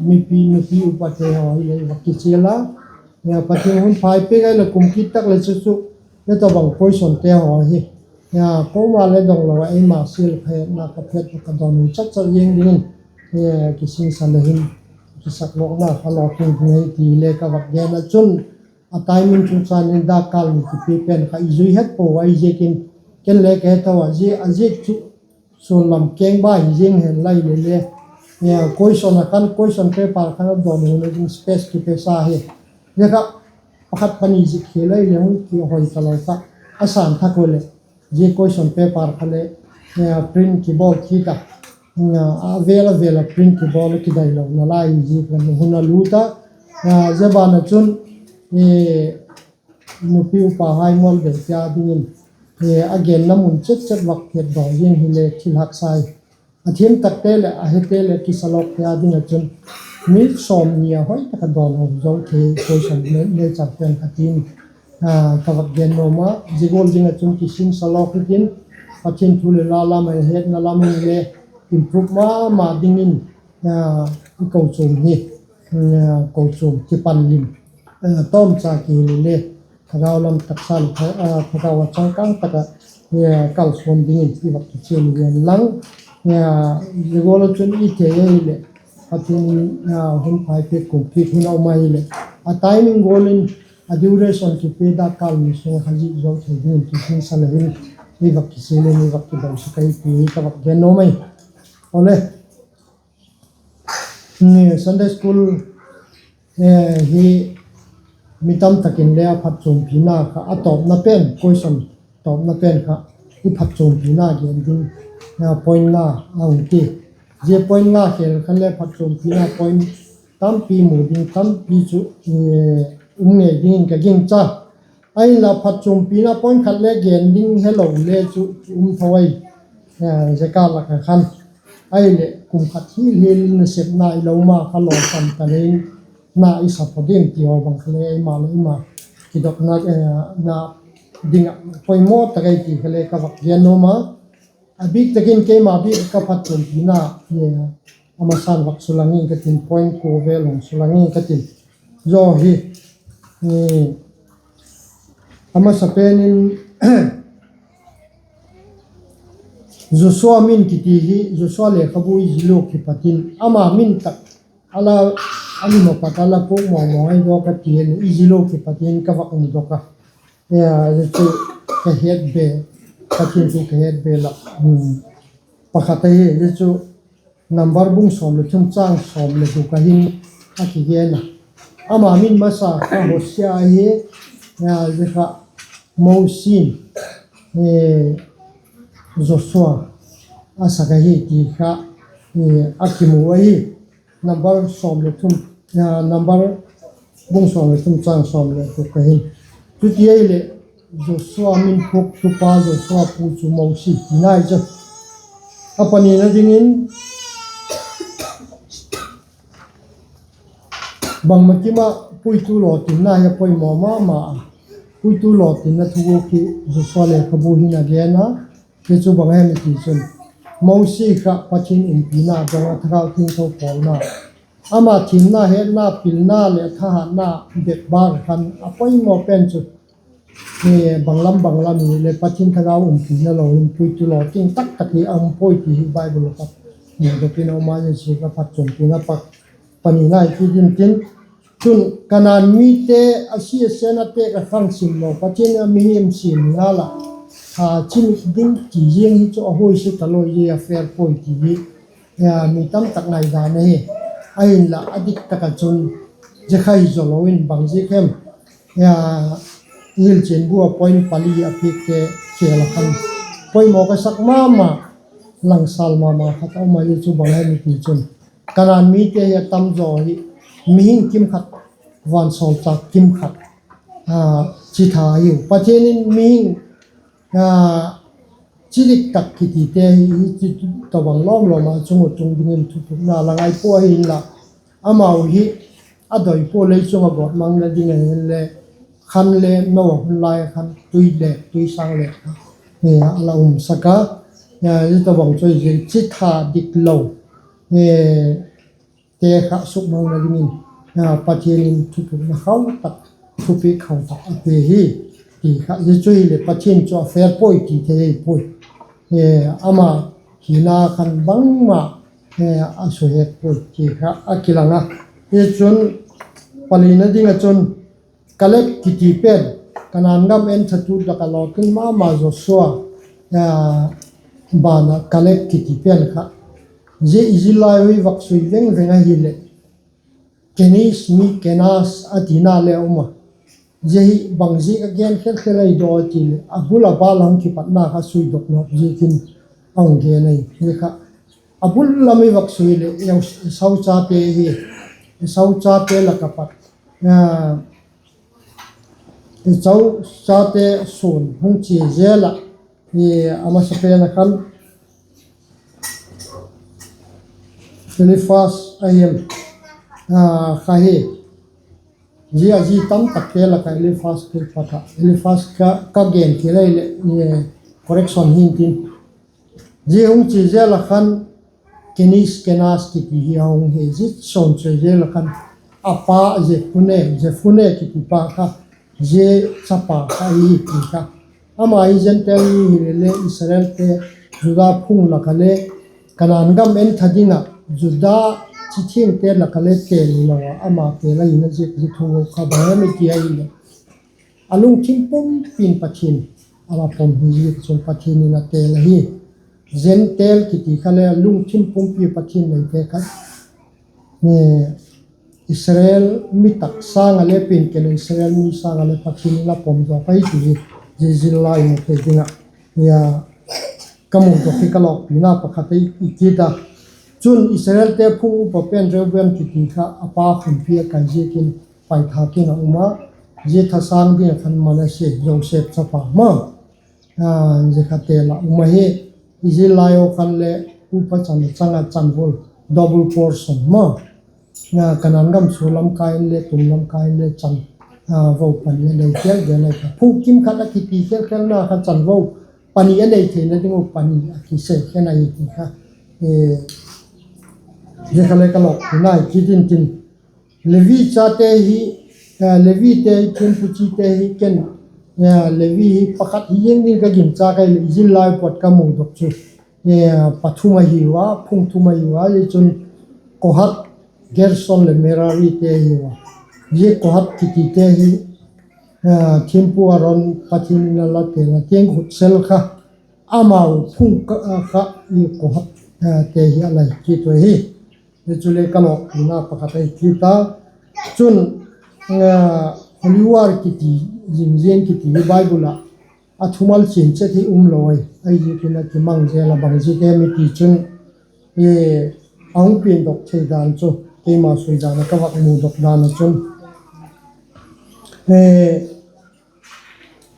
mipi, mipi upate haw hi lei va kichial a, Pathian hun phai pek ai leh kum kit tak leh chu chu, zia tabang questionte haw hi kuama le dong lo a, eima sial phetna kha phetdok a dawn u chak chak ziang dingin kisinsa le hin, kisaklawkna kha lawk ding ahi ti le ka vak gen ah chun, a timing chungchâng in dakkal ni kipi pen kha i zui het pua ahi ziakin, ken le ka he tho a, zia a ziak chu suan lam keng ba hi ziang hen lai le le, Question a khan, question paper khan a dawn hun a ding space kipe sa hi. Zia kha pakhat pani zik khel ai leh hung kihoi talo kha, a sâng thak u leh, zia question paper kha leh print kibawl kit a, a vêl a vêl ah print kibawl a kidailona lai hi ziak un hun a lût a. Zia ban ah chun nupi upahai ngol deu tia dingin a genna mun chet chet vak het dawn zing hile thil haksa hi. A thiam takte leh a hete leh kisalawkte â ding ah chun mi sawmni a hoi tak a dawn ho zo thei question nature pen kha tin ka vak gen nuam a. Zia gual ding ah chun kisinsalawk hitin, Pathian thu leh la lam a hetna lam in le improve ma ma dingin i kochuam hi, kochuam kipan lim tawmcha kihil le, thagau lam taksa leh thagau a changkâng tak ah kalsuan dingin i vak kichial u hen lang. Zia gual ah chun i thei ahileh, Pathian in hun phai piak kumpi hun a um ahileh, a timing gual in, a duration kipe dakkal ni sung ah kha zik zo thei dingin kisinsa le hin i vak kichial in i vak kidoisak ahi ti hi ka vak gen nuam ai. Awle, Sunday school hi mi tam tak in le a phatchuampina kha a tawpna pen, question tawpna pen kha i phatchuampina gen ding point nga a hung ti. Zia point nga khel khan le phatchuampina point tampi mu ding tampi chu um ngei dingin ka gingcha. Ahinla phatchuampina point khat le gen ding helo le chu um tho ai, zia kâl lak ah khan. Ahileh kum khat hil hil in nasepna i lo ma kha lawsam ta le in, na i sa pha diam ti haw bang kha le eima leh eima kidotna ding ah poimaw tak ahi ti kha le ka vak gen nuam a. A bîk tak in keima bîk ka phatchuampina a masan vak sulang ing ka tin, point kua vel hung sulang ing ka tin. Zaw hi a masapen in Joshua min kiti hi Joshua lekhabu i zil ua kipat in ama min tak a la, a lim a pat a la puak mawngmawng ahi dawk a ti in i zil ua kipat in ka vak mudok a. Zia chu ka het be, Pathian thu ka het be lak pakhat ahi. Zia chu Number bung sawm leh thum châng sawm leh guk ah hin a kigen a. Ama min masa kha Hosia ahi, zia kha Mosi in Joshua a sak ahi ti kha a kimu ahi. Number sawm leh thum, Number bung sawm leh thum châng sawm leh guk ah hin. Chuti ahileh Joshua min phuaktupa Joshua pu chu Mosi tina ahi chu. A panina dingin bangma kim ah puitu lawtinna hi a poimaw ma ma a. Puitu lawtinna thuguk hi Joshua lekhabu hin a gen a. Hi chu bang hem i ti chun, Mosi kha Pathian umpina dong a, Thagau Thiangtho pawlna, ama thiamna, hetna, pilna leh thahatna bep bâk ah khan a poimaw pen chu banglam banglam hile Pathian Thagau umpina lo in puitu lawting tak tak hi a um puai ti hi Bible ah kha mudok in a um a. Zia chu ka phatchuampina panina i ti ding tin, chun Kanaan mite a si a sen a tek a khang sim lo, Pathian a mihing siam ngal ah, tha chimit ding ti ziang hi chu a huaise talo, zia a fair puai ti hi mi tam tak ngaidan ahi. Ahinla a dik tak ah chun zia kha hi zaw lo in bang ziak hem, Hilchianbu a point pali a piakte khel ah khan poimaw ka sak ma ma, langsal ma ma khat a um a, zia chu bang hem i ti chun, Kanaan mite hi a tam zaw hi mihing kim khat, vansawlchâk kim khat chitha ahiu. Pathian in mihing chi dik tak kitite hi, hi chi tawhbang lawm lawm a chung uh tung dingin thuthukna la ngai pua ahinla, amau hi a doi pua, lei chung ah gawtmangna ding ahinle, khan le Noah hun lai khan tui lek, tui sâng lek kha a la umsak a. Zia tawhbang chu hi zia chitha dik lo te kha sukmangna dingin Pathian in thuthukna khau tak, thupiak khau tak a pe hi ti kha. Zia chu hileh Pathian chu a fair puai ti thei puai. Ama hina khan bangma a suhet puai ti kha a kilang a. Hi chun palina ding ah chun Kaleb kiti pen, Kanaan gam enthatu tak ah lawting ma ma Joshua ban ah Kaleb kiti pen kha Zia i zillai u hi vak sui veng veng ahileh, Keniz mi Kenaz a tina le um a. Zia hi bang ziak a gen khel khel ahi daw ti leh, a bul a bâl a hung kipatna kha suidok nop ziakin a hung gen ahi. Zia kha a bul lam i vak sui leh, Esau chate hi, Esau chate lak ah pat, Esau chate suan hung chia zel ah, a masapen a khan Eliphaz ahi, kha hi. Zia a zi tamtakte lak ah Eliphaz kha, Eliphaz kha ka gen thei lai leh, correction hi'ntin. Zia hung chia zel ah khan Keniz Kenaz kiti hi a hung hi. Zia suan chia zel ah khan a pa Jephune, Jephune kiti pa kha, zia chapa kha ahi ti kha. Ama hi Gentile mi hile le Israelte, Juda phung lak ah le Kanaan gam en tha ding ah Juda chi thiangte lak ah le têl hilo a, ama têl ahina ziak zia thu kha bang em i ti ahileh, a lungthim pumpi'n Pathian a la pom hi ziak chun Pathian in a têl ahi. Gentile kiti kha le a lungthim pumpi Pathian neite kha, Israel mi tak sâng ah le pian kei leh Israel mi sâng ah le Pathian in a pom zaw ahi ti hi, zia zillai u thei ding ah ka mudok hi ka lawkpina pakhat ahi kit a. Chun Israelte phung upa pen Reuben kiti kha a pa khunpi a kai ziakin paithâk in a um a, zia thasâng ding ah khan Manasse, Joseph chapa ma, zia kha têl ah um ahi. I zillai u khan le upa chan a chang a chanvul, double portion ma, Kanaan gam sua lam kai in le tum lam kai in le chan vo pani a nei tel gen ahi kha. Phung kimkhat a kiti khel khelna kha chanvo pani a nei theina ding uh pani a kisei khen ahi ti kha, zia kha le ka lawkpina hi kit intin. Levi chate hi, Levite hi, thiampu chite hi ken, Levi hi pakhat hi ziang ding ka ginchâk ahileh, i zillai u pat ka mudok chu pathum ahiu a, phung thum ahiu a, zia chun Kohat, Gerson leh Merarite ahiu a. Zia Kohat kitite hi thiampu Aron Pathian in a la têlna tiang khutsel kha, amau phung kha, Kohatte hi a la hi kit u ahi. Hi chule ka lawkpina pakhat ahi kit a. Chun, Holy War kiti, zingziang kiti hi Bible ah a thumal chian chet hi um lo ahi. Ahiziakin a kimang zel a, bang ziak em i ti chun, a hung piandok thei dan chu keima sui dan ah ka vak mudok dan ah chun,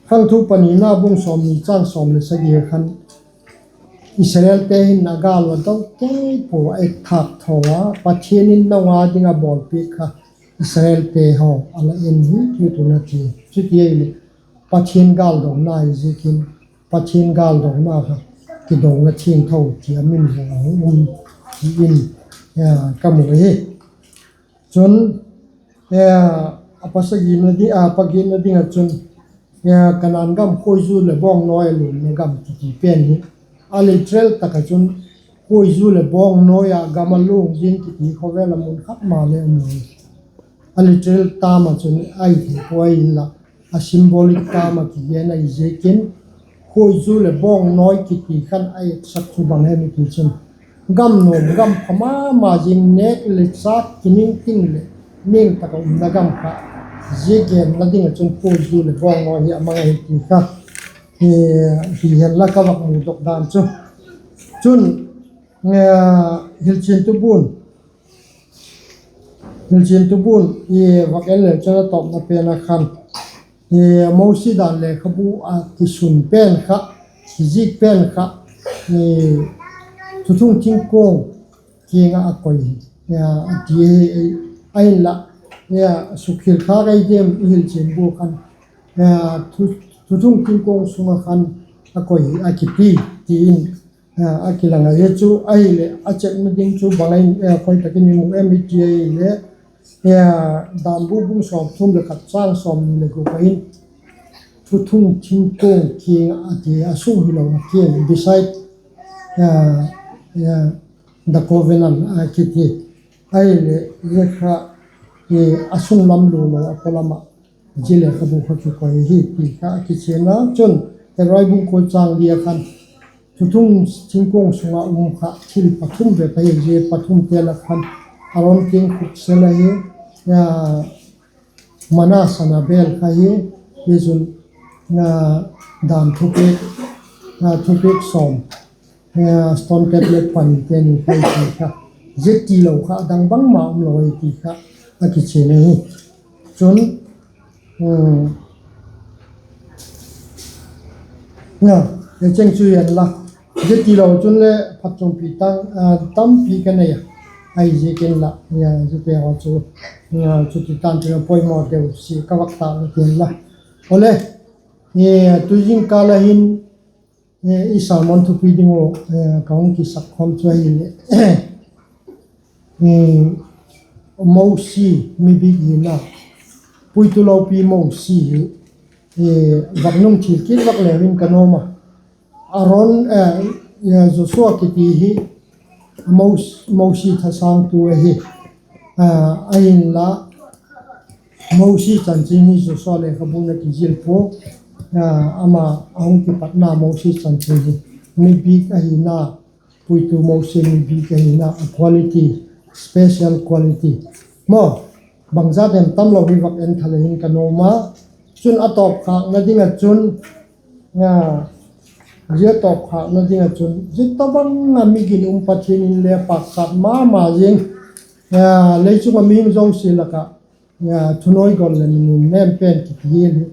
Khangthu panina bung sawmni châng sawm leh sagi khan, Israelte hin a gâl ua do kei pua a, et thâk tho a, Pathian in nang â ding a bawlpiak kha Israelte haw a la en hi, tu tu na ti. Chuti ahileh, Pathian gâldona hi ziakin, Pathian gâldona kha kidona thiangtho ti a min haw a hung um ti in ka mu ahi. Chun, a pasagina ding, a pagina ding ah chun, Kanaan gam khuaizu leh bawngnawi a luanna gam kiti pen hi, a literal tak ah chun khuaizu leh bawngnawi ah gam a luang zing kiti khawvel ah mun khat ma le um lo. A literal term ah chun ahi thei pua inla, a symbolic term ah kigen ahi ziakin, khuaizu leh bawngnawi kiti khan a etsak chu bang hem i ti chun, gam nuam, gam pha ma ma zing, nêk leh châk kiningting leh nêng tak ah umna gam kha, zia genna ding ah chun khuaizu leh bawngnawi hi a mang ahi ti kha, hi henla ka vak mudok dan chu. Chun, Hilchiantu bun, Hilchiantu bun i vak en leu chun a tawpna pen ah khan, Mosi dan lekhabu a kisun pen kha, kizik pen kha, thuthung thingkuang kiang ah a koi hi, a ti hi. Ahinla, sukkhil kha ka i diam i Hilchiantu bu khan, thuthung thingkuang sung ah khan a koi hi a kipi, ti in a kilang ahi chu. Ahileh a chekna ding chu bang a, khoi tak in i mu em i ti ahileh, Dambu bung sawmthum leh khat châng sawmni leh guk ah in, thuthung thingkuang kiang a ti, a sung hilo a kiang, beside the covenant a kiti. Ahileh zia kha a sung lam lua lo a pawlam ah zia lekhabu kha kikoi hi ti kha a kichian a. Chun Hebrai bung kua châng li a khan, Thuthung thingkuang sung ah um kha thil pathum bep ahi, zia pathumte lak khan Aron kiang khuk sel ahi, mana sana bêl kha hi, zia chun dan thupiak, thupiak sawm, stone tablet pani te ni kha hi ti kha, zia tilo kha a dang bangma umlo ahi ti kha a kichian ahi. Chun, cheng chu hian la, zia tilo chun le phatchuampi tang tampi ka nei a, ahi ziakin la, ziate haw chu, chuti tan tin a poimaw deu si ka vak tâkna tiang la. Awle, tu zingkâl a hin i sermon thupi ding uh ka hung kisak khawm chu ahileh, Mosi, mi bik hina, puitu lopi Mosi hi vak nung thil kit vak leu in ka nuam a. Aron, Joshua kiti hi Mosi thasângtu ahi. Ahinla, Mosi chanchin hi Joshua lekhabun a kizil pua. Ama a hung kipatna Mosi chanchin hi mi bik ahina, puitu Mosi mi bik ahina, a quality, special quality maw, bangzat hem tamlo hi vak en tha le hin ka nuam a. Chun a tawpkhâkna ding ah chun, zia tawpkhâkna ding ah chun zia tawhbang a mi ginum Pathian in le pâkchat ma ma zing, lei chung ah mihing zosia lak ah thunuai gol leh nunnem pen kiti hi,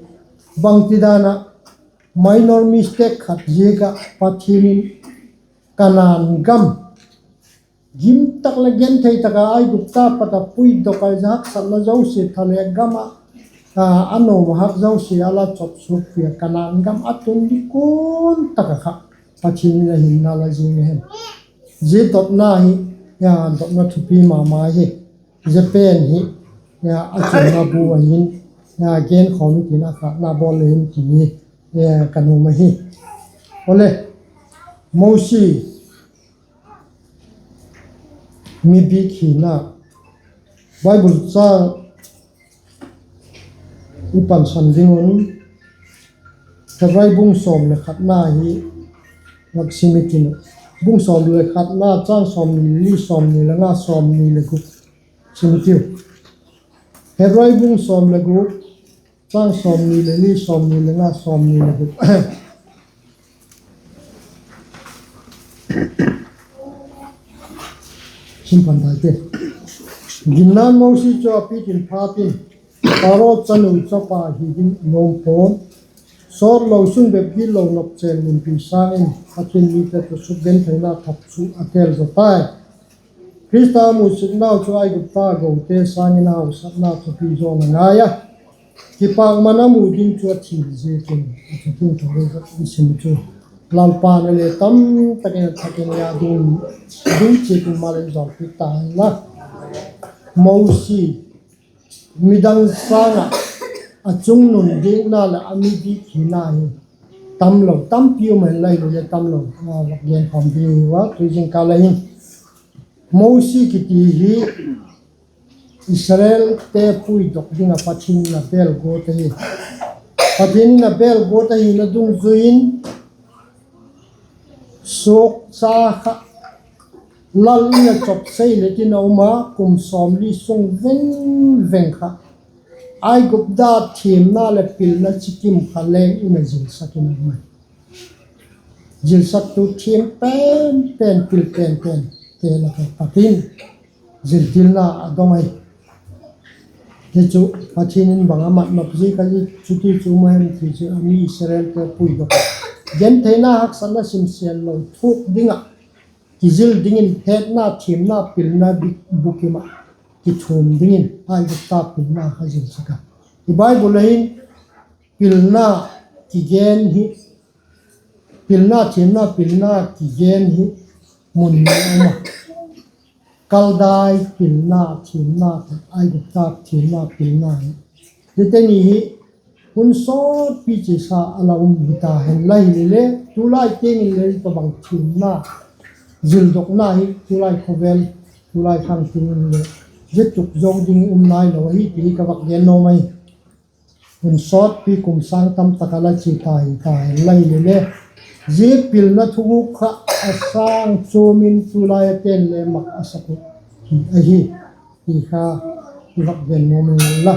bangtidan ah minor mistake khat ziak ah Pathian in Kanaan gam gim tak leh genthei tak ah Aigupta pat a puidok a, haksatna zosia, thale gam ah a nuam a hak zosia a la chawpsuak pia Kanaan gam a tun di kuan tak ah kha Pathian in a hinna la zing a hem? Zia dotna hi dotna thupi ma ma hi. Zia pen hi a chunna bu ah hin genkhawm hitin a khâkna bawl le hin ti hi ka nuam ahi. Awle, Mosi mi bik hina, Bible châng i pansan ding un, Hebrai bung sawm leh khatna hi vak sim i tin uh. Bung sawm leh khatna châng sawmni leh li, sawmni leh nga, sawmni leh guk sim i tiu. Hebrai bung sawm leh guk, châng sawmni leh li, sawmni leh nga, sawmni leh guk. Sim pan tai te. Ginna'n Mosi chu a pitin phat in, Pharaoh chanu chapa hi ding a nuam pua'n, sawtlo, sun bep gitlo, nop chên limpi sâng in Pathian mite tawh sukgentheina thak chu a tel zaw tai. Khrista musitnau chu Aigupta gote sâng in a hausakna thupi zaw'n a ngai a, kipakman a mu ding chu a thil ziakin a thu tin tawh i sim chu, Lalpa'n a le tam tak in a thak in a ding, ding chiat in mal in zawlpiak ta hen la. Mosi midang sâng ah a chungnun dikna leh a mi bik hina hi tamlo, tampi um hen la, hile tamlo vak genkhawm ding hi ua, tu zingkâl a hin. Mosi kiti hi Israelte puidok ding ah Pathian in a bêl guat ahi. Pathian in a bêl guat ahina dungzui in, suakcha kha lal in a chawp sei le tin a um a, kum sawmli sung veng veng kha Aigupta thiamna leh pilna chikim kha leng in a zilsak in a um a. Zilsaktu thiam pen pen, pil pen pen te lak ah Pathian ziltilna a dong ahi. Hi chu Pathian in bang a mat nop ziak a hi chuti chu um a hem ti chu, a mi Israelte puidok ah gentheina haksatna simsel lo thuak ding ah kizil dingin hetna, thiamna, pilna bukim ah kithuam dingin Aigupta pilna kha zilsak a. I Bible ah hin pilna kigen hi, pilna, thiamna pilna kigen hi mun ni a um a. Kaldai pilna thiamna, Aigupta thiamna pilna hi, hite ni hi hun sawtpi chiasa a la um hi ta hen la, hile le tulai tiang in le tawhbang thiamna, zildokna hi tulai khawvel, tulai khang tiang in le zia tuk zo ding um nailo ahi ti ka vak gen nuam ahi. Hun sawtpi kum sâng tam tak a la chia ta hi ta hen la, hile le Zia pilna thuguk kha a sâng chuam in tulai a ten le mak a sak uh ahi, ti kha i vak gen nuam inla,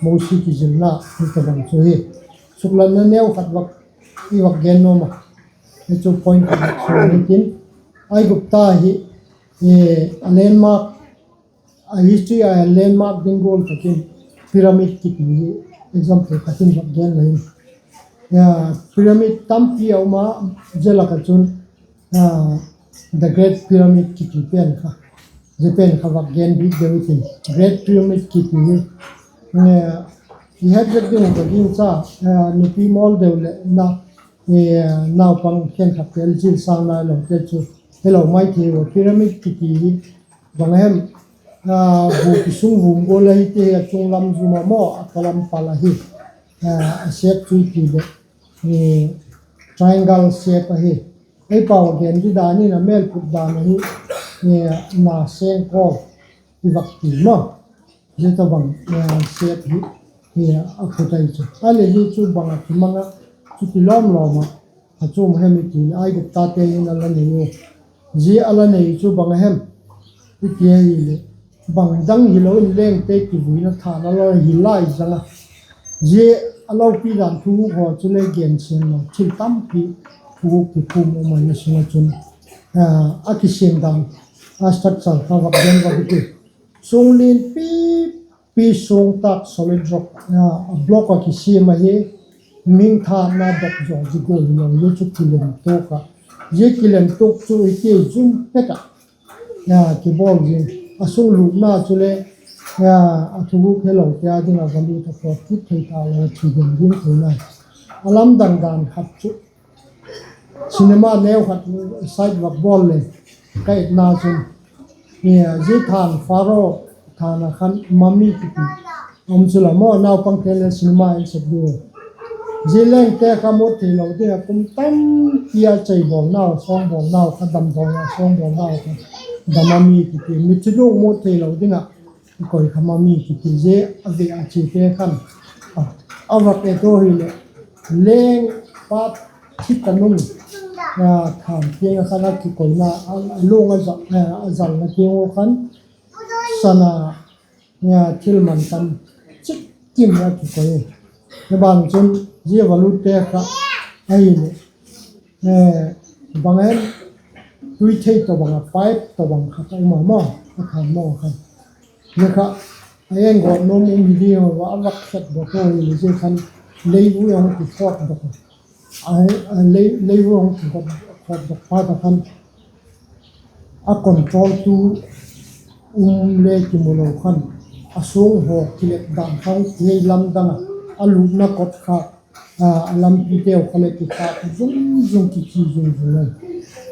Mosi kizilna hi ka bang chu hi. Suklatna neu khat vak, i vak gen nuam a, hi chu point khat vak sua hitin, Aigupta hi, a landmark, a history a landmark ding gual tak in pyramid kiti hi example khat in vak gen la in, pyramid tampi a um a, zia lak ah chun the Great Pyramid kiti pen kha, zia pen kha vak gen bit deu hitin, Great Pyramid kiti hi i het vek ding uh ka gingcha, nupi mawl deu leh na, naupang khenkhat tel zil sâng nai lote chu helo mai thei ua, pyramid kiti hi bang a hem, bu kisung vum gual ahi ti hi, a chung lam zum a maw, a taw lam pal ahi, a shape chu i ti leh triangle shape ahi. Ei pau a gen di dan in a mêlput dan ahi, na seng kawl i vak ti maw, zia tawhbang shape hi a phut ahi chu. A leh hi chu bang a kimang ah, chuti lawm lawm ah a chuam hem i ti leh Aiguptate hin a la nei u. Zia a la nei chu bang a hem i ti ahileh, bang dang hilo in lengte kivuina than a la hi lai zang a. Zia a lopi dan thuguk haw chule gen siam lo thil tampi thuguk kikhum um ahi a sung ah chun, a kisiam dan, a structure kha vak gen vak i ti. Suang lian pipi, suang tak solid rock, a block ah kisiam ahi. Mihing thanna dok zaw zia gual hilo, zia chu kilem tuak ah, zia kilem tuak chu i ti zum pet ah kibawl zing. A sung lutna chule a thuguk helote â ding ah va lut a pawt kit thei ta lo a, thi gen ding theina. A lamdang dan khat chu cinema neu khat side vak bawl leng ka etna chun, zia thân Pharaoh thân ah khan mummy kiti um chu la maw, naupangte le cinema en sek diu. Zia lengte kha mut theilo ding ah kum tampi a chei bawlnau, sawng bawlnau kha, damdawi a sawng bawlnau kha the mummy kiti, mitthi lung mut theilo ding ah kikoi kha mummy kiti. Zia a veh a chiate khan a vak et ua hileh, leng pa thi ta nung thân tiang ah khan a kikoina, a lung a zalna tiang ua khan sana thil mantam chik kim a kikoi. Zia ban chun zia va lutte kha ahileh, bang hem, tuithei tawhbang ah pipe tawhbang khat a um a maw, a thân maw khan, zia kha a en gawt nuam um hi ding a, a vak khet dawk ua hileh zia khan leivui a hung kikhawt dawk a, leivui a hung kikhawt dawk phat a khan a controltu um le kimu lo khan, a suang haw kilep dan kha hung kihei lamdang ah, a lutna kot kha, a lampiteu kha le kikhâk zung zung, kichi zung zung ahi.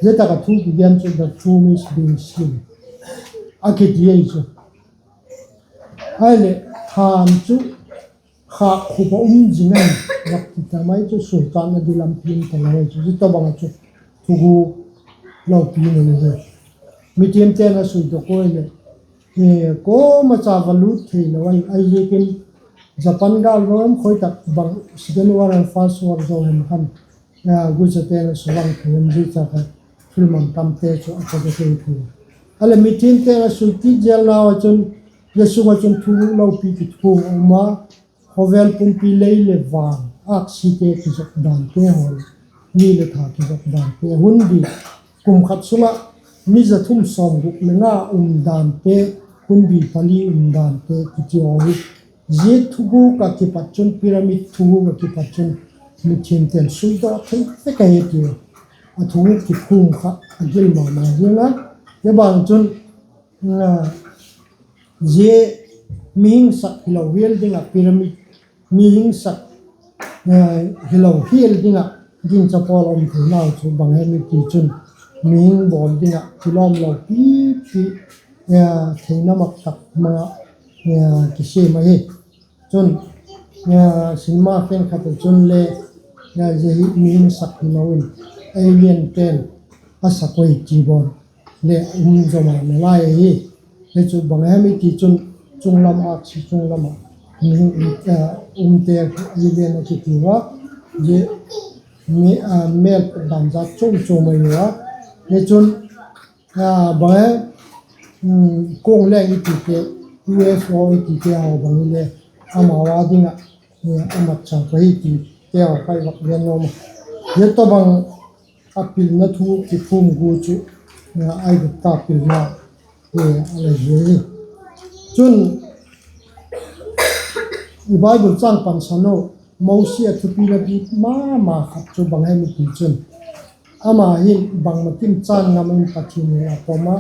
Zia tak ah thu kigen chu the tomb is being sealed a kiti ahi chu. Ahileh thân chu khâkkhup ah um zing ahi, vak ti ta mai chu, sultanna di lampi um talo ahi chu. Zia tawhbang ah chu thuguk lopi nei hi. Mithiamte'n a suidok ua leh, kuama cha va lut theilo ahi. Ahiziakin Japan gâl Rome khoi tak bang, Second World and First World zo hem khan, guchate'n a suvang thei em, zia cha kha thil mantamte chu a kha thei thei. A leh mithiamte'n a sui kit zelnau ah chun, zia sung ah chun thuguk lopi kithuam a um a, khawvel pumpi lei leh van, âksite kizop dante haw, ni leh tha kizop dante, hunbî kum khat sung ah mi za thum sawmguk le nga um dante, hunbî pali um dante kiti haw hi, zia thuguk ah kipat chun, pyramid thuguk ah kipat chun mithiamte'n suidok thei vek ahi ti a, thuguk kithuam kha a gil ma ma ziang a. Zia ban chun zia mihing sak hilo hial ding ah pyramid, mihing sak hilo hial ding ah gingcha pawl a um theinau chu bang hem i ti chun, mihing bawl ding ah kilawm lo pipi, theina mak tak ma ah kisiam ahi. Chun cinema khenkhat ah chun le, zia hi mihing sak hilo in, aliente'n a sak ui ti bawl le um zaw ma ma lai ahi. Hi chu bang hem i ti chun, chunglam âksi chunglam ah mihing umte alien a kiti ua, zia mêl dan zat chuam chuam a hi a. Hichun, bang e, kuang leng i tite, U F O i tite haw bang hile, amau â ding ah a mat chau ka hi tite haw ka i vak gen nuam a. Zia tawhbang a pilna thu kiphum gu chu Aigupta pilna a la hi hi. Chun, i Bible châng pansan u, Mosi a thupina bik ma ma khat chu bang hem i ti chun, ama hin bangma kim chân ngam in Pathian in a pom a,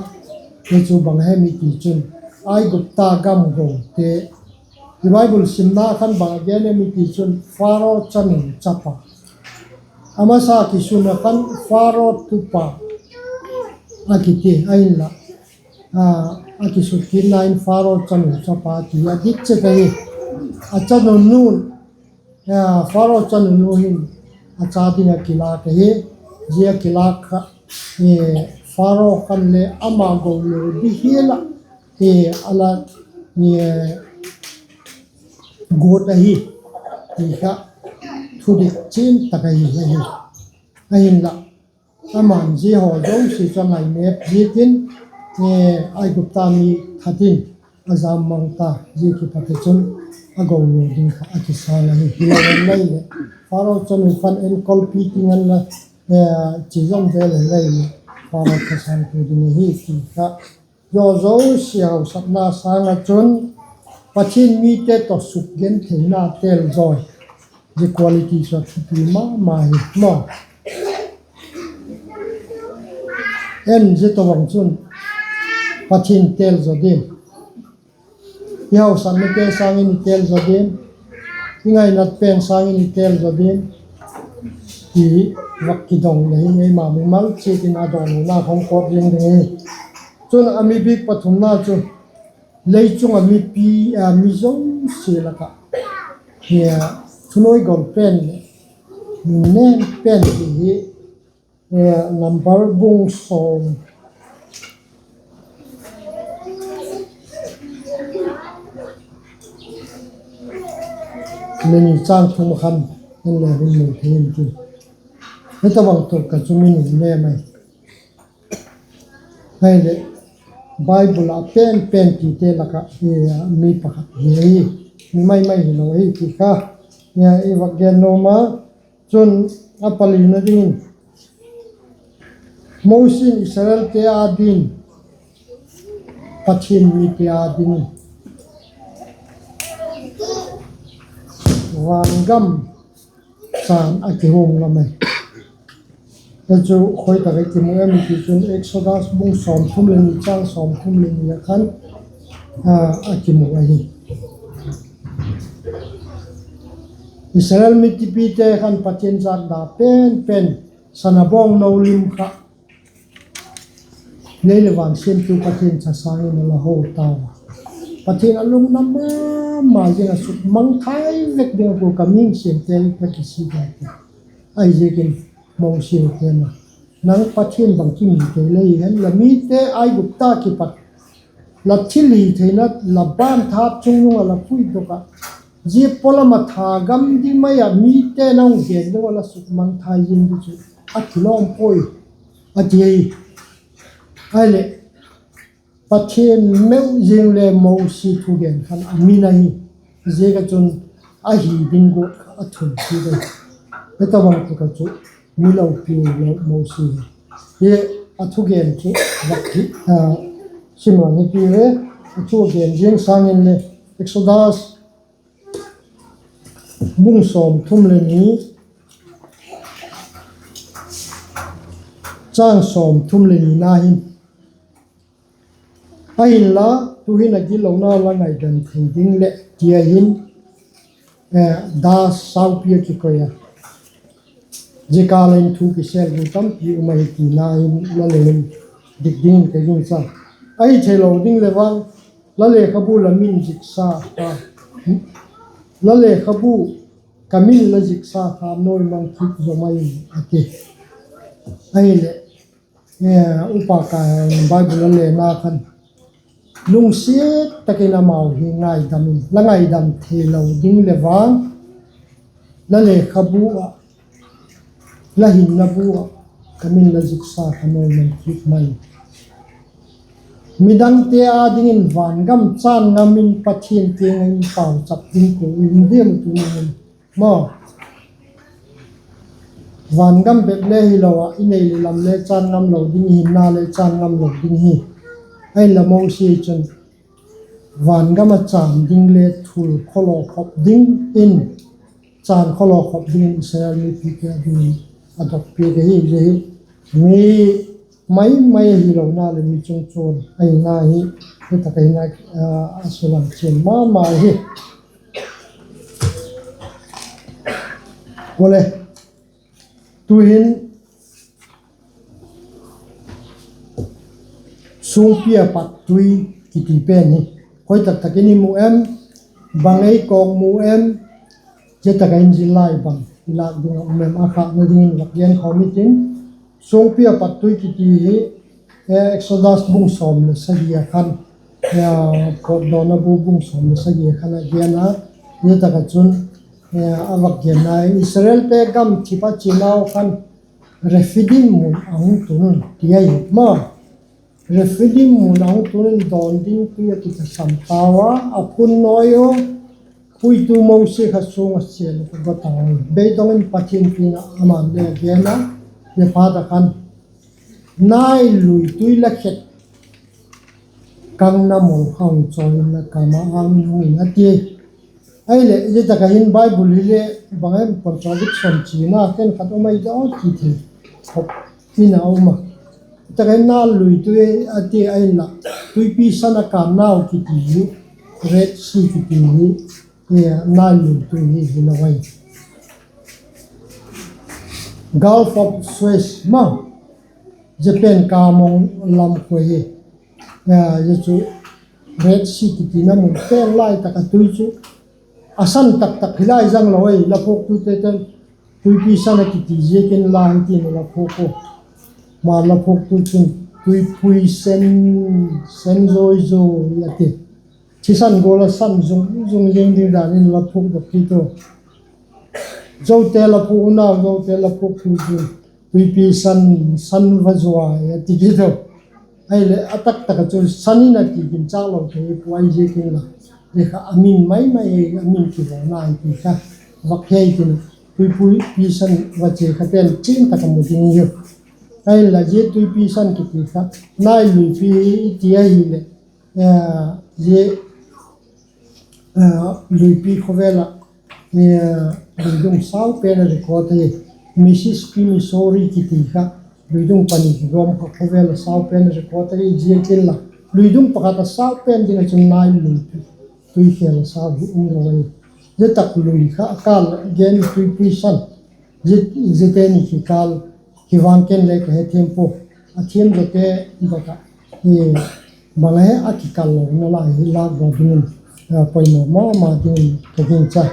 hi chu bang hem i ti chun, Aigupta gam gote, i Bible simna khan bang a gen em i ti chun Pharaoh chanu chapa, a masa kisun a khan Pharaoh tupa a kiti ahinla, a kisutkitna in Pharaoh chanu chapa ti a dik chet ahi. A chanunu, Pharaoh chanunu hin a cha ding ah kilâk ahi. Zia kilâk kha Pharaoh khan le ama gou lo di hial ah a la guat ahi ti kha thudik chian tak ahi. Ahinla, aman zia haw zosia chu a ngainêp ziakin, Aigupta mi that in a jam mang ta, zia kipat ah chun a gou lo ding kha a kisâng ahi. Hilo leh, Pharaoh chanu khan enkolpi ti ngan la, chi zom vel leh, Pharaoh thasâng tu ding ahi ti kha, zia zosia hausakna sâng ah chun Pathian mite tawh sukgentheina têl zawi, zia quality chu a thupi ma ma hi maw. En, zia tawhbang chun Pathian têl zaw ding, i hausaknate sâng in i têl zaw ding, i ngainat pen sâng in i têl zaw ding ti vak kidong le hin eima mimal chiat in a dawnlona hung pawt ziang ding hi. Chun a mi bik pathumna chu, lei chung ah mipi, mi zosia lak ah thunuai gol pen leh nunnem pen ti hi, Number bung sawm le ni châng thum khan en le hin mu thei intin, hi tawhbang tawh ka chu mi nunnem ahi. Ahileh, Bible ah pen pen tite lak ah mi pakhat hi ahi, mi mai mai hilo ahi ti kha i vak gen nuam a. Chun, a palina dingin, Mosi in Israelte â dingin, Pathian mite â dingin vangam chan a kihum ngam ahi. Hi chu khoi tak ah kimu em i ti chun Exodus bung sawmthum leh ni châng sawmthum leh ni ah khan a kimu ahi. Israel mipite khan Pathian zâkna pen pen, sana bawng no lim kha lei leh van siamtu Pathian thasâng in a la ho tau a. Pathian a lungna ma ma ziang ah sukmangthai vek ding ah, ka mihing siamte ka kisia dai ti. Ahiziakin Mosi a gen a, nang Pathian bangkim hi kei le hi hen la, mite Aigupta kipat la thilhitheina, la ban thât chungnung ah la puidok ah, zia pawlam ah thagam ding mai ah mite nang gen ding ah la sukmangthai ziang di chu a kilawm puai, a ti ahi. Ahileh, Pathian meu ziang le Mosi thugen khan a min ahi. Ziak ah chun a hi ding guat kha a thun kit ahi. Hi tawhbang tak ah chu mi lopi lo Mosi hi, a thugen chu vak hi, sim a ni pi ve, a thugen ziang sâng in le Exodus bung sawmthum leh ni, châng sawmthum leh nina hin, ahinla, tu'hin a gitlona la ngaidam thei ding leh ti a hin, da saupi a kikoi a, zia kâl in thu kisêl gu tampi um ahi tina in la le in dik dingin ka gingcha. Ahi theilo ding leh vang, la lekhabu la min ziksa kha, la lekhabu ka min la ziksa kha nuai mang kit zaw mai in, a ti. Ahileh, upa ka Bible a lena khan, lungsiat tak in amau hi ngaidam in, la ngaidam theilo ding leh vang, la lekhabu ah La hinna bu ah ka min la ziksa kha nawi man kit mai. Midangte â dingin vangam chân ngam in Pathian kiang ah in pauchap ding ka um diam a tuni hin? Maw, vangam bep le hilo ah i nei leh lam le chân ngam lo ding, i hinna le chân ngam lo ding hi. Ahinla Mosi chun vangam ah chân ding le thul khawlaw khop dingin, chân khawlaw khop dingin Israel mipite â dingin a dot piak ahi. Zia hi mi mai mai ahilona leh mi chungchuang ahina hi, hi tak ahina, a sulang chian ma ma hi. Awle, tu'hin suangpi ah pat tui kiti pen hi khoi tak tak in i mu em, bang ei kawkmu em, zia tak ah in zillai bang i lâk ding a um em, a khâkna dingin vak gen khawm i tin. Suangpi ah pat tui kiti hi Exodus bung sawm leh sagi ah khan, Pawtdawna bu bung sawm leh sagi ah khan a gen a, zia tak ah chun a vak genna, Israelte gamthip a chianau khan Rephidim mun a hung tun un ti ahi maw. Rephidim mun a hung tun un dawn ding tui a kitasam tau a, a phun nawi u, puitu Mosi kha suang ah sêl a ka go tau. Beidong in Pathian kiang ah ama'n le a gen a, zia phat ah khan Nail lui tui la khet kangna mol kha hung chawi inla, ka ma-âng in hung in, a ti. Ahileh zia tak ah hin Bible hileh bang em contradiction chiana khenkhat um ai daw ti thei khop in a um a. Zia tak ah hin nail lui tui a ti, ahinla Tuipi San a kânnau kiti hi, Red Sea kiti hi, nail lui tui hi hilo ahi. Gulf of Suez ma, zia pen Kamong lam khua hi. Zia chu Red Sea kitina mun pen lai tak a tui chu a san tak tak hi lai zang lo ahi. La phuaktute ten Tuipi San a kiti ziakin la hi tin la phuak u. Ma la phuaktu chun tuipui sen, sen zawi zawi a ti. Thisan gual a san zung zung ziang ding dan in la phuakdok kit u. Zote la phuak, unau Zote la phuaktu chun Tuipi San, san va zuai a ti kit u. Ahileh a tak tak ah chu san in a ti ginchâk lo thei pua ahi ziakin la, zia kha a min mai mai, a min kivawna ahi ti kha vak he tin, Tuipi San va chia kha ten chian tak a mu ding hi. Ahinla zia Tuipi San kiti kha Nail luipi i ti ahileh, zia luipi khawvel ah luidung sau pen a record ahi. Mississippi, Missouri kiti kha luidung pani kigawm kha khawvel a sau pen a record ahi ziakin la, luidung pakhat a sau pen ding ah chun Nail luipi, tuikhel a sau hi um lo ahi. Zia tak lui kha a kâl gen Tuipi San, zia, ziate ni kikâl hi vang ken le ka hethiam pua. A thiam zote dot ah bang a he a kikal lona lai hi lâk daw dingin poimaw ma ma dingin ka gingcha.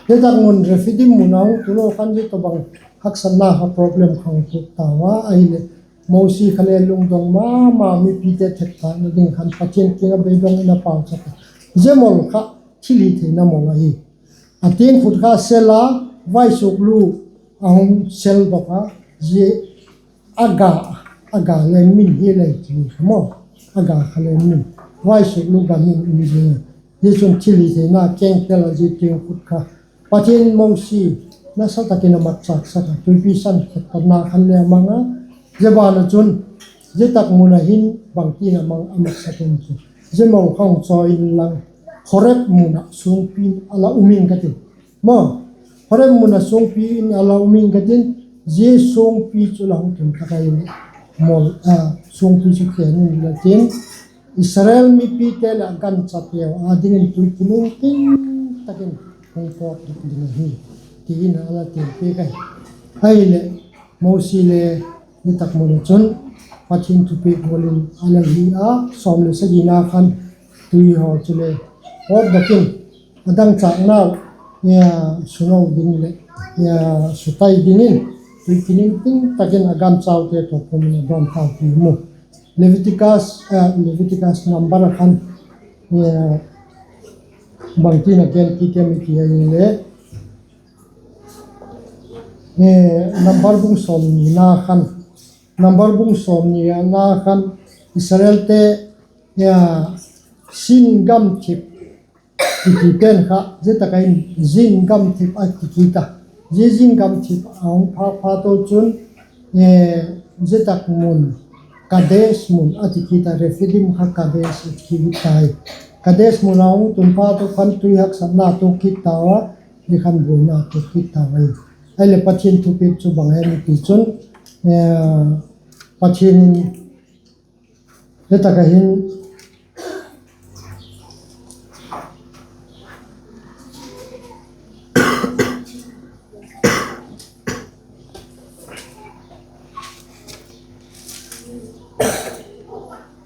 Zia tak mun Rephidim mun a hung tun u khan zia tawhbang haksatna kha problem kha hung tuak tau a, ahileh Mosi kha le lungdong ma ma, mipite theptâkna ding khan Pathian kiang ah beidong in a pauchap a. Zia mol kha thilhitheina mol ahi. A tiang khut kha sel a, vaisuklu a hung seldok a, zia a ga, a ga le min hi lei ti kha maw, a ga kha le min, vaisuklu ga min um ding a. Zia chun thilhitheina kengtel ah zia tiang khut kha Pathian in Mosi nasa tak in a matchâksak a, Tuipi San khettatna khan le a mang a. Zia ban ah chun zia tak mun ah hin bangtin a mang a matsak em chu, zia mol kha hung chawi inlang, Horeb mun ah suangpi in a la um ing ka tin. Maw, Horeb mun ah suangpi in a la um ing ka tin, zia suangpi chu la hung tun tak ahileh, mol, suangpi chu khen inla tin, Israel mipite leh a ganchateu â dingin tui kiningting tak in hung pawtdok ding ahi, ti in a la tilpiak ahi. Ahileh Mosi le zia tak mun ah chun Pathian thupiak gual in a la hi a, sawm leh sagina khan tui haw chule pawtdok in, a dangchâknau suno ding leh sutai dingin tui kiningting tak in a ganchaute tawh pum in a dawn tau ti mu. Leviticus, Leviticus, Number ah khan bangtin a gen kit em i ti ahileh, Number bung sawmnina khan, Number bung sawmnina khan Israelte Sin gamthip kiti pen kha zia tak ah hin Zin gamthip a ti kit a. Zia Zin gamthip a hung phâk phat un chun, zia tak mun Kadesh mun a ti kit a, Rephidim kha Kadesh a ti kit tai. Kadesh mun a hung tun phat un khan tui haksatna tuak kit tau a, zia khan buaina tuak kit tau ahi. Ahileh Pathian thupiak chu bang hem i ti chun, Pathian in zia tak ah hin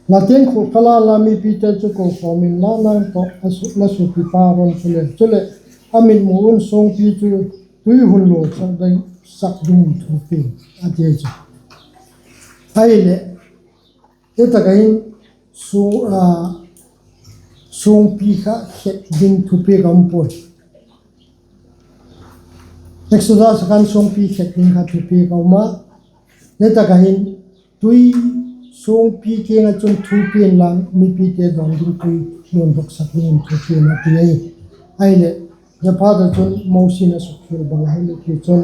La tiang khut kha la inla, mipite chu kokhawm inla, nang tawh la suapipa Aron chule, chuleh a mitmu un suangpi chu tui hun luasak ding thu pia, a ti chu. Ahileh, zia tak ah hin suangpi kha khet ding thupiak a um puai. Exodus a khan suangpi khet ding kha thupiak a um a, zia tak ah hin tui suangpi kiang ah chun thu pia inla, mipite dawn ding tui luandoksak dingin thu pia in a ti ahi. Ahileh, zia phat ah chun Mosi in a sukkhial bang hem i ti chun,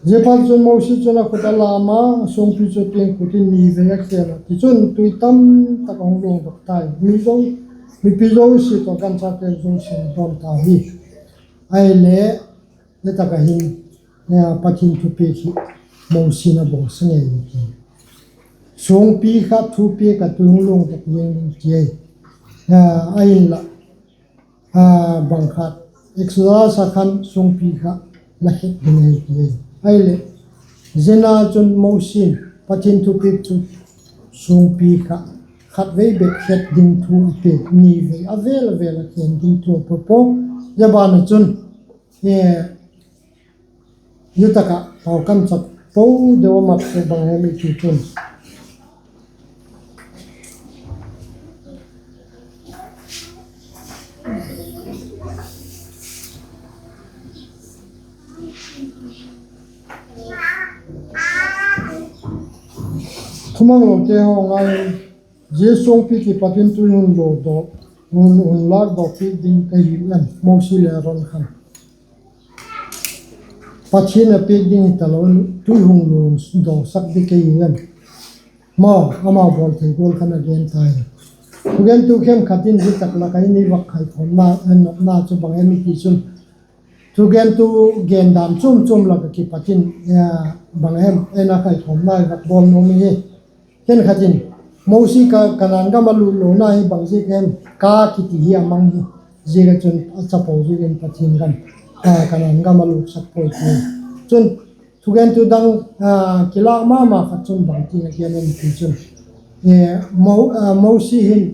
zia phat chun Mosi chun a khut a lam a, suangpi chu tiang khut in ni vei a khen a, tichun tui tamtak a hung luangdok tai. Mipi zosia tawh ganchate zosia a dawn ta hi. Ahileh, zia tak ah hin Pathian thupiak hi Mosi in a bawlsa ngei hi. Suangpi kha thupiak ah tui hung luangdok ding ti ahi. Ahinla, bang khat, Exodus a khan suangpi kha la khet ding ahi ti ahi. Ahileh, zia ah chun Mosi in Pathian thupiak chu suangpi kha khatvei bep khet ding thu a pia, ni vei a vêl a vêl a khen ding thu a pia pua. Zia ban ah chun, zia tak ah pau kamchap po deu a mat chu bang hem i ti chun, Thumanglote haw ngai, zia suangpi kipat in tui hun luandok, hun, hun lâkdok piak ding ka hiu em? Mosi leh Aron khan Pathian a piak ding hi talo in tui hung luandoksak ding ka hiu em? Maw, ama bawl thei gual khan a gen ta hi. Thugentu khenkhat in zia tak lak ah hin i vak khaikhawmna, nopna chu bang hem i ti chun, thugentu gendan chuam chuam lak ah kipat in, bang hem, en a khaikhawmna i vak bawl nuam hi. Khenkhat in, Mosi kha Kanaan gam a lut lona hi bang ziak hem? Ka kiti hi a mang hi. Ziak ah chun a chapo ziakin Pathian gam, Kanaan gam a lutsak puai ti. Chun thugentu dang, kilâk ma ma khat chun bangtin a gen em ti chun, Mosi hin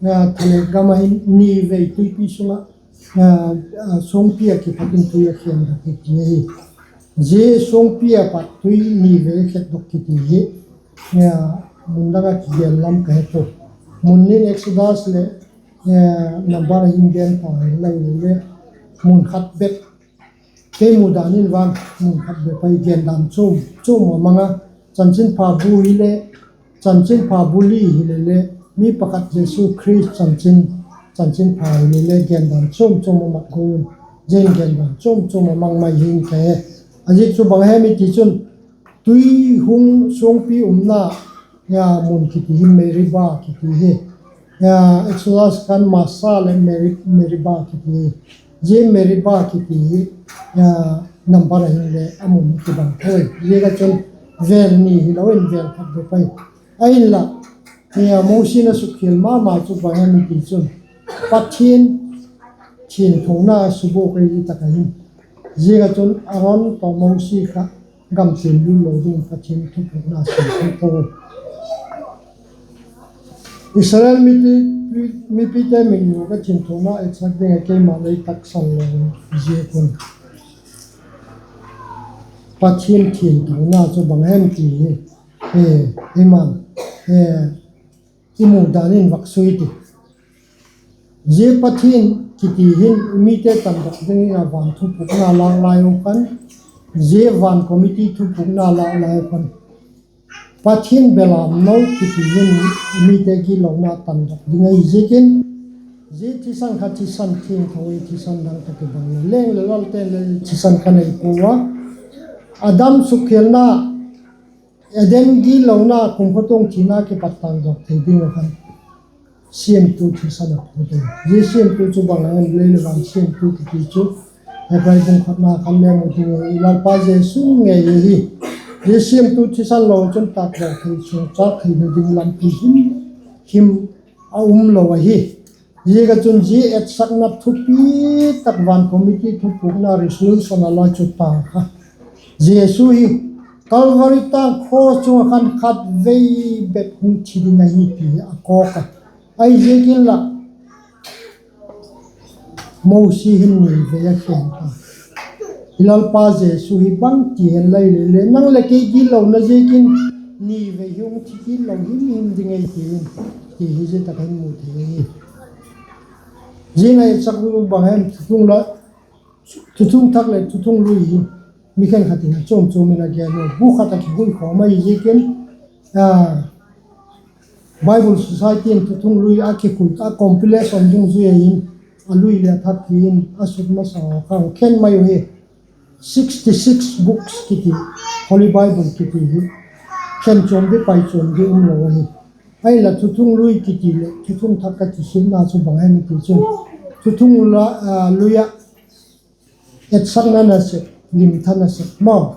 thalêk gam ah hin ni vei tuipi sung ah, suangpi ah kipat in tui a khen dok hi ti ahi. Zia suangpi ah pat tui ni vei a khetdok kiti hi mun dang ah kigel lam ka he puai. Mun ni in Exodus leh Number a hin gen ta hilo le, mun khat bep, kei mu dan in vang mun khat bep ahi, gendan chuam chuam a mang a, chanchinpha bu hile, chanchinpha bu li hile le, mi pakhat Jesu Khrist chanchin, chanchinpha hile le gendan chuam chuam a mat gual un, zia in gendan chuam chuam a mang mai hin ka he. A ziak chu bang hem i ti chun, tui hung suangpi umna mun kiti hi Meribah kiti hi. Exodus khan Massah leh Meri-, Meribah kiti hi. Zia Meribah kiti hi Number a hin le a mun kibang thoi. Ziak ah chun vêl ni hilo in vêl khat bep ahi. Ahinla, Mosi in a sukkhial ma ma chu bang hem i ti chun, Pathian thiangthona a subuk ahi tak ahi. Ziak ah chun Aron tawh Mosi kha gam tiang lut lo ding Pathian thupukna a sim thei puai. Israel mite, mipite mitmu ka thiangthona etsak ding ah keima lei taksan lo ziak un, Pathian thiangthona chu bang hem ti hi, eiman, i mu dan in vak sui ti. Zia Pathian kiti hin mite tandok dingin a van thupukna lâk lai u khan, zia van committee thupukna lâk lai u khan, Pathian belam no kiti hin mite gitlona tandok ding ahi ziakin, zia thisan kha thisan thiangtho ahi, thisan dang tawh kibang leng leh lalte'n le thisan kha nei pua a. Adam sukkhialna, Eden gitlona, kumtuang thina kipat tandok thei ding ah khan siamtu thisan a phut ahi. Zia siamtu chu bang a hem? Lei leh van siamtu kiti chu Hebrai bung khatna khan le mu ding i, Lalpa Jesu ngei ahi. Zia siamtu thisan lo chun tâkdaw thei, suangchâk theina ding lampi himhim a um lo ahi. Ziak ah chun zia etsakna thupi tak, van committee thupukna resolution a la chu ta kha, Jesu hi Calvary tâng cross chung ah khan khatvei bep hung thi ding ahi ti a kawk a. Ahiziak inla, Mosi hin ni vei a khen ta. I Lalpa Jesu hi bangti hen lai leh le, nang leh kei gitlona ziakin ni vei hi hung thi kit lo himhim ding ahi ti in, ti hi zia tak ah hin mu thei ahi. Zia a etsakna bang hem? Thuthung la, Thuthung Thak leh Thuthung Lui hi mi khenkhat in a chuam chuam in a gen u. Bu khat ah kikhui khawm ahi ziakin, Bible Society in Thuthung Lui a kikhui a compilation dungzui ahi in, a lui leh a thak ti in a sut masa kha khen mai uhi. Sixty six books kiti, Holy Bible kiti hi khen chuam di, pai chuam di um lo ahi. Ahinla Thuthung Lui kiti leh Thuthung Thak a kikhilna chu bang hem i ti chun, Thuthung Lui ah etsakna nasep, limtha nasep maw,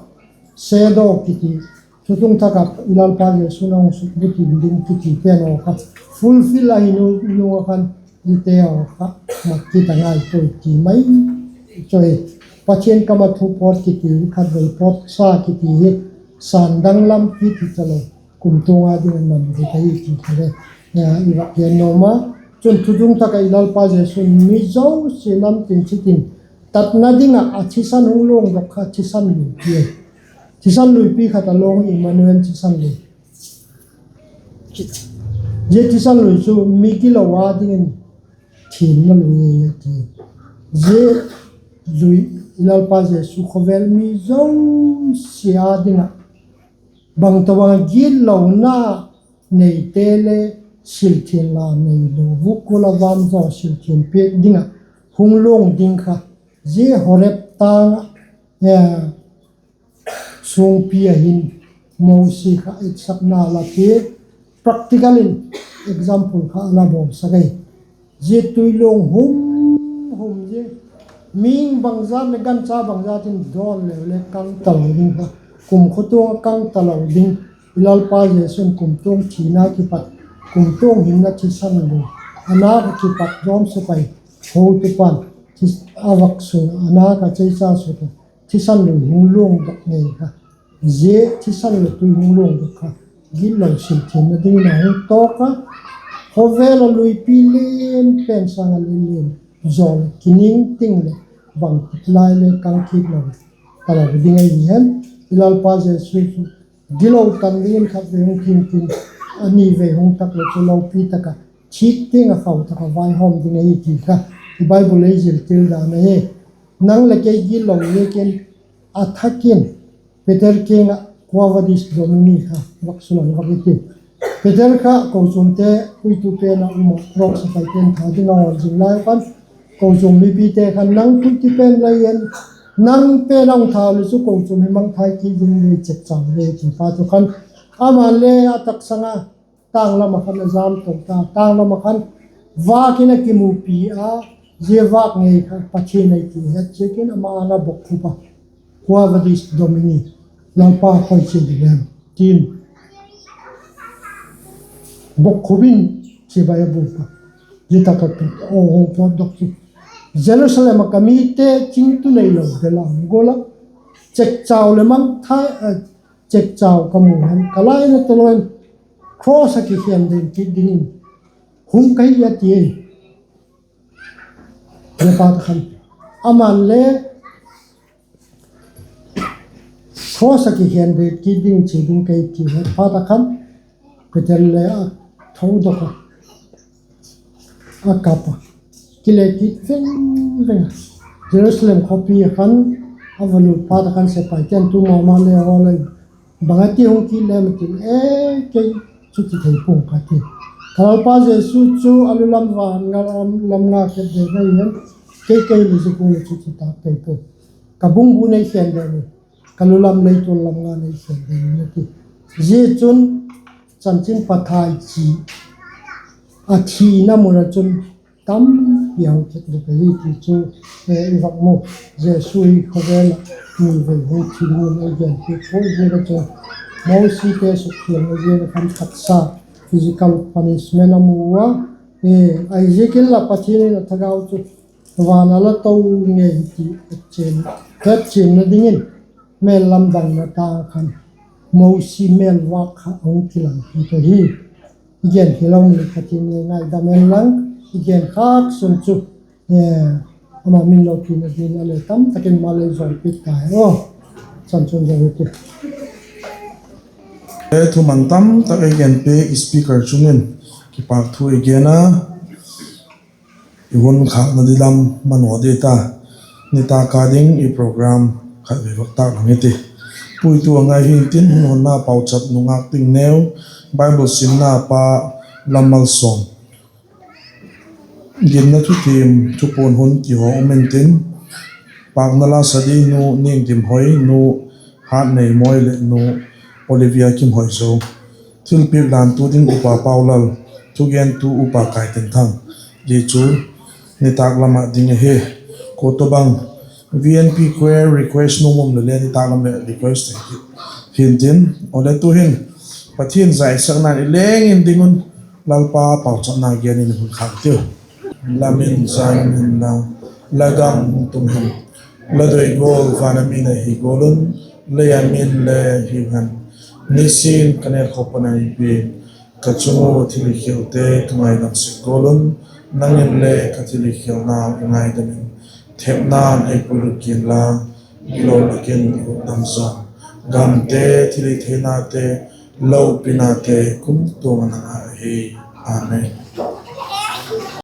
shadow kiti, Thuthung Thak ah i Lalpa Jesu'n a hung sukbukim ding kiti pen haw kha fulfill ahi nung ah khan, zite haw kha mat kit a ngai puai ti mai chu hi. Pathian kam ah thu pawt kiti, khatvei pawt sa kiti hi sandang lampi ti talo, kumtuang a ding a nam ding ahi ti kha le i vak gen nuam a. Chun Thuthung Thak ah i Lalpa Jesu'n mi zosia nam tin chitin tatna ding ah a thisan hung luangdok kha thisan luipi, thisan luipi khat a lawng, Immanuel thisan lui. Zia thisan lui chu mi gilo a dingin thiamna lui ahi a ti. Zia lui, i Lalpa Jesu khawvel mi zosia â ding ah, bang tawhbang gitlona neite le silthiang la neilo, vuk gual a vamzaw silthiang piak ding ah hung luang ding kha, zia Horeb tâng ah suangpi ah hin Mosi kha etsakna la ti, practical in example kha a la bawlsak ahi. Zia tui luang hum hum zia, mîng bangzat leh gancha bangzat in dawn leu le kang talo ding kha, kumtuang a kang talo ding, i Lalpa Jesu'n kumtuang thina kipat, kumtuang hinna thisan lui, a nâk ah kipat Rom sepai hotupa'n a vak sut, a nâk ah cheicha sut a, thisan lui hung luangdok ngei kha, zia thisan lui tui hung luangdok kha gitlo silthiamna dingin a hung tawk a, khawvel a luipi lian pen sâng ah le lian zaw leh kiningting leh bangtik lai le kang kit lo talo ding ahi hen. I Lalpa Jesu chu gilo tan dingin khatvei hung thiam tin, a nivei hung tak leh chu lopi tak ah thîk tiang ah khau tak ah vaihawm ding ahi ti kha i Bible ei ziltil dan ahi. Nang leh kei gitlo ziakin a thak in Peter kiang ah Quo vadis, Domine kha vak sulon vak i ti. Peter kha kochuamte puitu pen ah um ah, Rom sepaite'n tha ding a hawl zing lai khan, kochuam mipite khan, nang puitu pen lai in, nang pen a hung tha le chu kochuam hi mangthai kit ding le chekchau le ti pa chu khan, ama'n le a taksang a, tâng lam ah khan a zam to ta, tâng lam ah khan vâk in a kimupi a, zia vâk ngei kha Pathian ahi ti het ziakin ama âng ah bokkhup a, Quo vadis, Domine, Lalpa, koi chia ding hem? ti'n bokkhup in chibai a bûk a. Zia tak ah Peter hung pawtdok chu, Jerusalem ah ka mite chingtu neilo bel a hung gual ah, chekchau leh mangthai, chekchau ka mu hen, ka laina tawh lo in cross ah kikhen den kit dingin hung ka hi, a ti. Zia phat ah khan ama'n le cross ah kikhen den kit ding chia ding ka hi, ti. Zia phat ah khan Peter le a thodok a, a kap a. kile kit veng veng a, Jerusalem khawpi a khan a va lut phat a khan sepaite'n tu ma ma le hawl a, bang a ti hung kit lem a ti le, e, kei chu ti thei pua'ng ka ti. Ka Lalpa Jesu chu a lu lam va nga, lam nga kep de na i hen, kei kei le zia gual chu ti ta kei pua'ng. Ka bung bu nei khen de ni, ka lu lam lei tual lam nga nei khen de ni a ti. Zia chun Chanchin Phathai chi a thina mun ah chun tampi a hung kit dok ahi ti chu i vak mu. Jesu hi khawvel ah ni vei hung thi dingin ei genpiak pua ziak a chun, Mosite sukkhialna ziak a khan taksa physical punishment a mu ua, ahiziak inla Pathian in a thagau chu van a la to ngei ti hetchianna dingin, mêl lamdanna tâng khan Mosi mêl vâk kha a hung kilang kit ahi. I gen hilo ni, Pathian in ei ngaidam hen lang, i gen khâk sun chu ama min lopina dingin a le tamtak in ma lei zawlpiak ta hen aw. Chan chun zo hi ti. E, thuman tamtak ei genpiak speaker chung in kipâk thu i gen a, i hun khâkna di lam manaw di ta. Nitâk a ding i program khatvei vak tâk lang hi ti. Puitu a ngai hi'ntin, hun honna pauchap nungâk Tingneu, Bible simna pa Lammalsawm, ginna thutiam thupuan hun ti haw um intin, pâkna la sa di Nu Niangdimhoi, Nu Hatneimawi leh Nu Olivia Kimhoizo, thilpiak dantu ding Upa Paulal, thugentu Upa Kaitenthang. Zia chu nitâk lam ah ding ahi. Kua tawhbang VNP Choir request nuam um le le nitâk lam leh request thei kit hi'ntin, awle tu'hin Pathian zaisakna'n i leng in ding un, Lalpa pauchapna gen in hun khâk tiu. La min zai inla, la gam hung tung hen, la doi gual van a min ahi gual un, lei a min le hiu hen. Nisin ka nêk khawp a nai pi'n, ka chung ua thil i khialte ka ngaidam sek gual un, nang in le ka thil i khialnau i ngaidam in, thepna'n ei puilut ki'n la, gilo lak in i hukdam zaw. Gamte, thilhitheinate, lopinate kumtuang a nang â ahi. Amen.